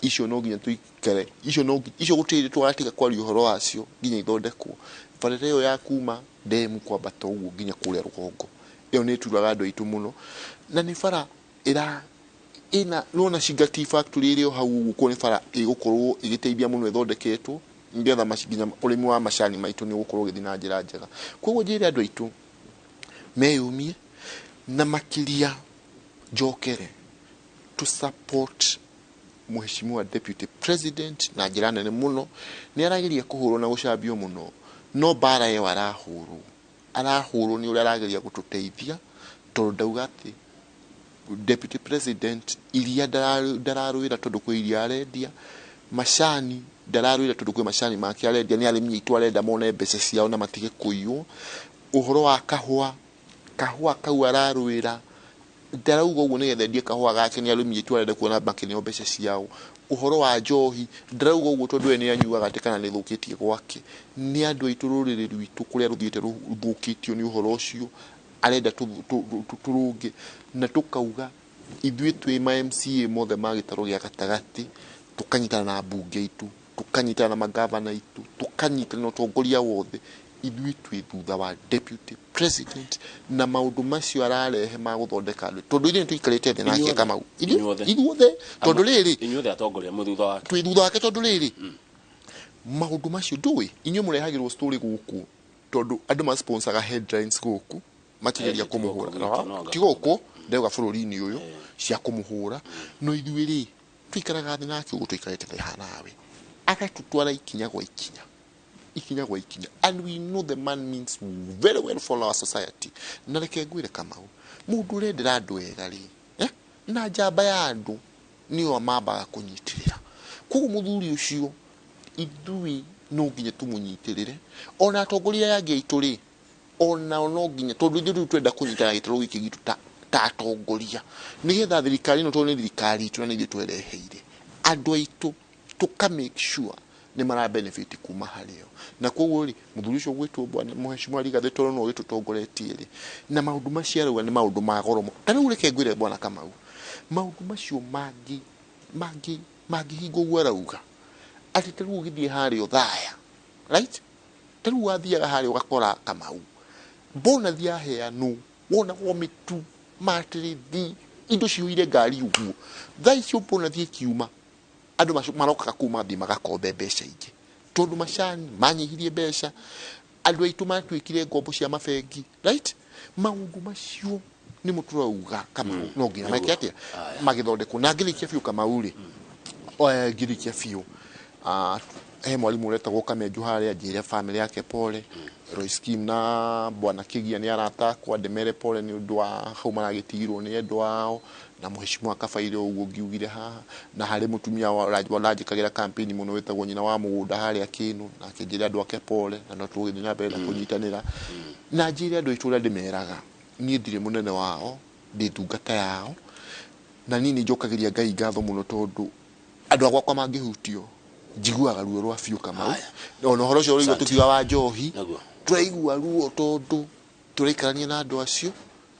Icio no nginya tũikare, icio no icio gũtirĩ tũgatiga kwaria ũhoro wacio nginya ithondekwo. Bara ĩyo ya kuma demu kwambata ũguo nginya kũrĩa rũgongo, ĩyo nĩ ĩturaga andũ aitũ mũno, na nĩ bara ĩra ĩna nĩwona Cinga Tea Factory ĩrĩ o hau ũguo, kuo nĩ bara ĩgũkorwo ĩgĩteithia mũno ĩthondeketwo nĩgetha nginya ũrĩmi wa macani maitũ nĩ ũgũkorwo ũgĩthiĩ na njĩra njega. Koguo njĩre andũ aitũ meyumie, na makĩria njokere to support Mheshimiwa Deputy President na njĩra nene mũno. Nĩ arageria kũhũrwo na gũcambio mũno, no mbara ĩyo arahũrwo arahũrwo nĩ ũrĩa arageria gũtũteithia, tondũ ndauga atĩ Deputy President iria ndararũĩra tondũ kwĩ iria arendia, macani ndararũĩra tondũ kwĩ macani make arendia, nĩ arĩmi aitũ arenda mone mbeca ciao na matige kũiywo. Ũhoro wa kahũa, kahũa kau ararũĩra, ndarauga ũguo nĩgetha endie kahũa gake, nĩ arĩmi aitũ arenda kuona makĩneo mbeca ciao. Ũhoro wa njohi ndarauga ũguo tondũ we nĩ anyuaga atĩ kana nĩ ĩthũkĩtie gwake, nĩ andũ aitũ rũrĩrĩ rwitũ kũrĩa rũthiĩte rũthũkĩtio nĩ ũhoro ũcio arenda tũrũnge. Na tũkauga ithuĩ twĩ ma MCA mothe ma gĩtarũ gĩa gatagatĩ, tũkanyitana na mbunge itũ, tũkanyitana na magavana itũ, tũkanyitana na ũtongoria wothe, ithuĩ twĩ thutha wa Deputy President na maũndũ macio ararehe ma gũthondeka andũ, tondũ ithuĩ nĩ tũikarĩte thĩ nake. Inyuothe. Kamau. Inyuothe. Ithuothe, tondũ rĩrĩ Inyuothe atongoria mwĩ thutha wake. Twĩ thutha wake, tondũ rĩrĩ maũndũ macio ndũĩ inyuĩ mũrehagĩrwo story gũkũ, tondũ andũ masponsaga headlines gũkũ makigeria Eh, ti gũkũ kũmũhũra. gwitũ, no anga. Ti gũkũ ndauga, bũrũri-inĩ ũyũ cia kũmũhũra, no ithuĩ rĩ tũikaraga thĩ nake ũguo tũikarĩte thĩ hanawe, agatũtwara ikinya gwa ikinya, ikinya gwa ikinya, and we know the man means very well for our society. Na reke ngwĩre Kamau, mũndũ ũrendera andũ ega rĩ, na njamba ya andũ nĩyo mambaga kũnyitĩrĩra. Koguo mũthuri ũcio ithuĩ no nginya tũmũnyitĩrĩre, ona atongoria aya angĩ aitũ rĩ, onao no nginya, tondũ ithuĩ rĩu twenda kũnyitana gĩtarũ gĩkĩ gitũ ta atongoria, nĩgetha thirikari ĩno, tondũ nĩ thirikari itũ na nĩ ithuĩ twereheire andũ aitũ, tũka make sure nĩ mara benefit kuma harĩo. Na koguo rĩ, mũthuri ũcio gwĩtwo bwana Mheshimiwa Rigathĩ, tondũ no ũgĩtũtongoretie rĩ, na maũndũ macio arauga nĩ maũndũ ma goro mũno. Ta rĩu reke ngwĩre bwana Kamau, maũndũ macio mangĩ mangĩ mangĩhingwo ũguo arauga atĩ ta rĩu ũgĩthiĩ harĩa Othaya, right, ta rĩu wathiaga harĩa ũgakora Kamau bonathi yaheanwo, wonagwo mĩtu, matĩrĩthi, indo cihũire ngari ũguo. Thaa icio bonathi ĩkiuma, andũ marokaga kũu magathiĩ magakombe mbeca ingĩ, tondũ macani manyihirie mbeca, andũ aitũ matuĩkire ngombo cia mabengi, right? Maũndũ macio nĩmo tũrauga Kamau no nginya meke atĩa, magĩthondekwo. Na ngĩrĩkia biũ Kamau rĩ, ngĩrĩkia biũ, he mwarimũ ũretagwo Kamenju harĩa, njĩre family yake pole. Royce Kim na bwana Kĩgia nĩ arata akwa, ndĩmere pole nĩ ũndũ wa hau maragĩtigirwo nĩ endwa ao, na Mheshimiwa Kabaire ũguo ngiugire haha, na harĩ mũtumia ũranjĩkagĩra campaign mũno wĩtagwo nyina wa mũgũnda harĩa Kĩnũ, nake njĩre andũ ake pole, na no tũgũgĩthiĩ na mbere na kũnyitanĩra. Na njĩre andũ aitũ ũrĩa ndĩmeraga, niĩ ndirĩ mũnene wao, ndĩ ndungata yao, na niĩ nĩ njokagĩria Ngai ngatho mũno, tondũ andũ a gwakwa mangĩhutio njiguaga ruo rwa biũ Kamau. Ona ũhoro ũcio ũraigua Asante. tũkiuga wa njohi, Nĩguo. tũraigua ruo tondũ tũraikarania na andũ acio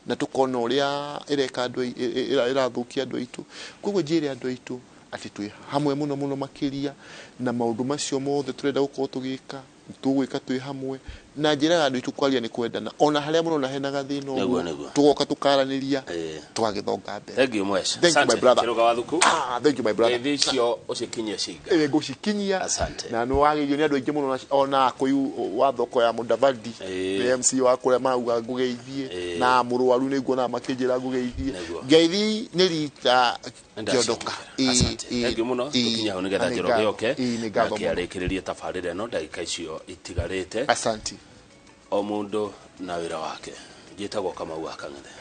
na tũkona ũrĩa ĩreka andũ ĩrathũkia andũ aitũ. Koguo njĩre andũ aitũ atĩ twĩ hamwe mũno mũno makĩria, na maũndũ macio mothe tũrenda gũkorwo tũgĩka, tũgwĩka twĩ hamwe. Na njĩraga andũ aitũ kwaria nĩ kwendana, ona harĩa mũrona hena gathĩna Nĩguo, ũguo, nĩguo. tũgoka tũkaranĩria, tũgagĩthonga mbere. Thank you mwesha. Thank you, my brother. Kĩrũga wa thuku. Ah, thank you, my brother. Ngeithi icio ũcikinyie cinga. Ĩ, ngũcikinyia. Asante. Na nĩ wagĩirio nĩ andũ aingĩ mũno, ona akũyũ wa thoko ya Mudavadi, nĩ MC wa kũrĩa mauga ngũgeithie, na mũrwaru nĩ nguona makĩnjĩra ngũgeithie. Ngeithi nĩ rita kĩondoka. Asante. Thank you mũno. Tũkinye hau nĩgetha Nĩ Njoroge ngatho. oke Ĩ, nĩ ngatho nake mũno. arĩkĩrĩrie tabarĩra ĩno ndagĩka icio itigarĩte. Asante. O mũndũ na wĩra wake. Njĩtagwo Kamau wa Kang'ethe.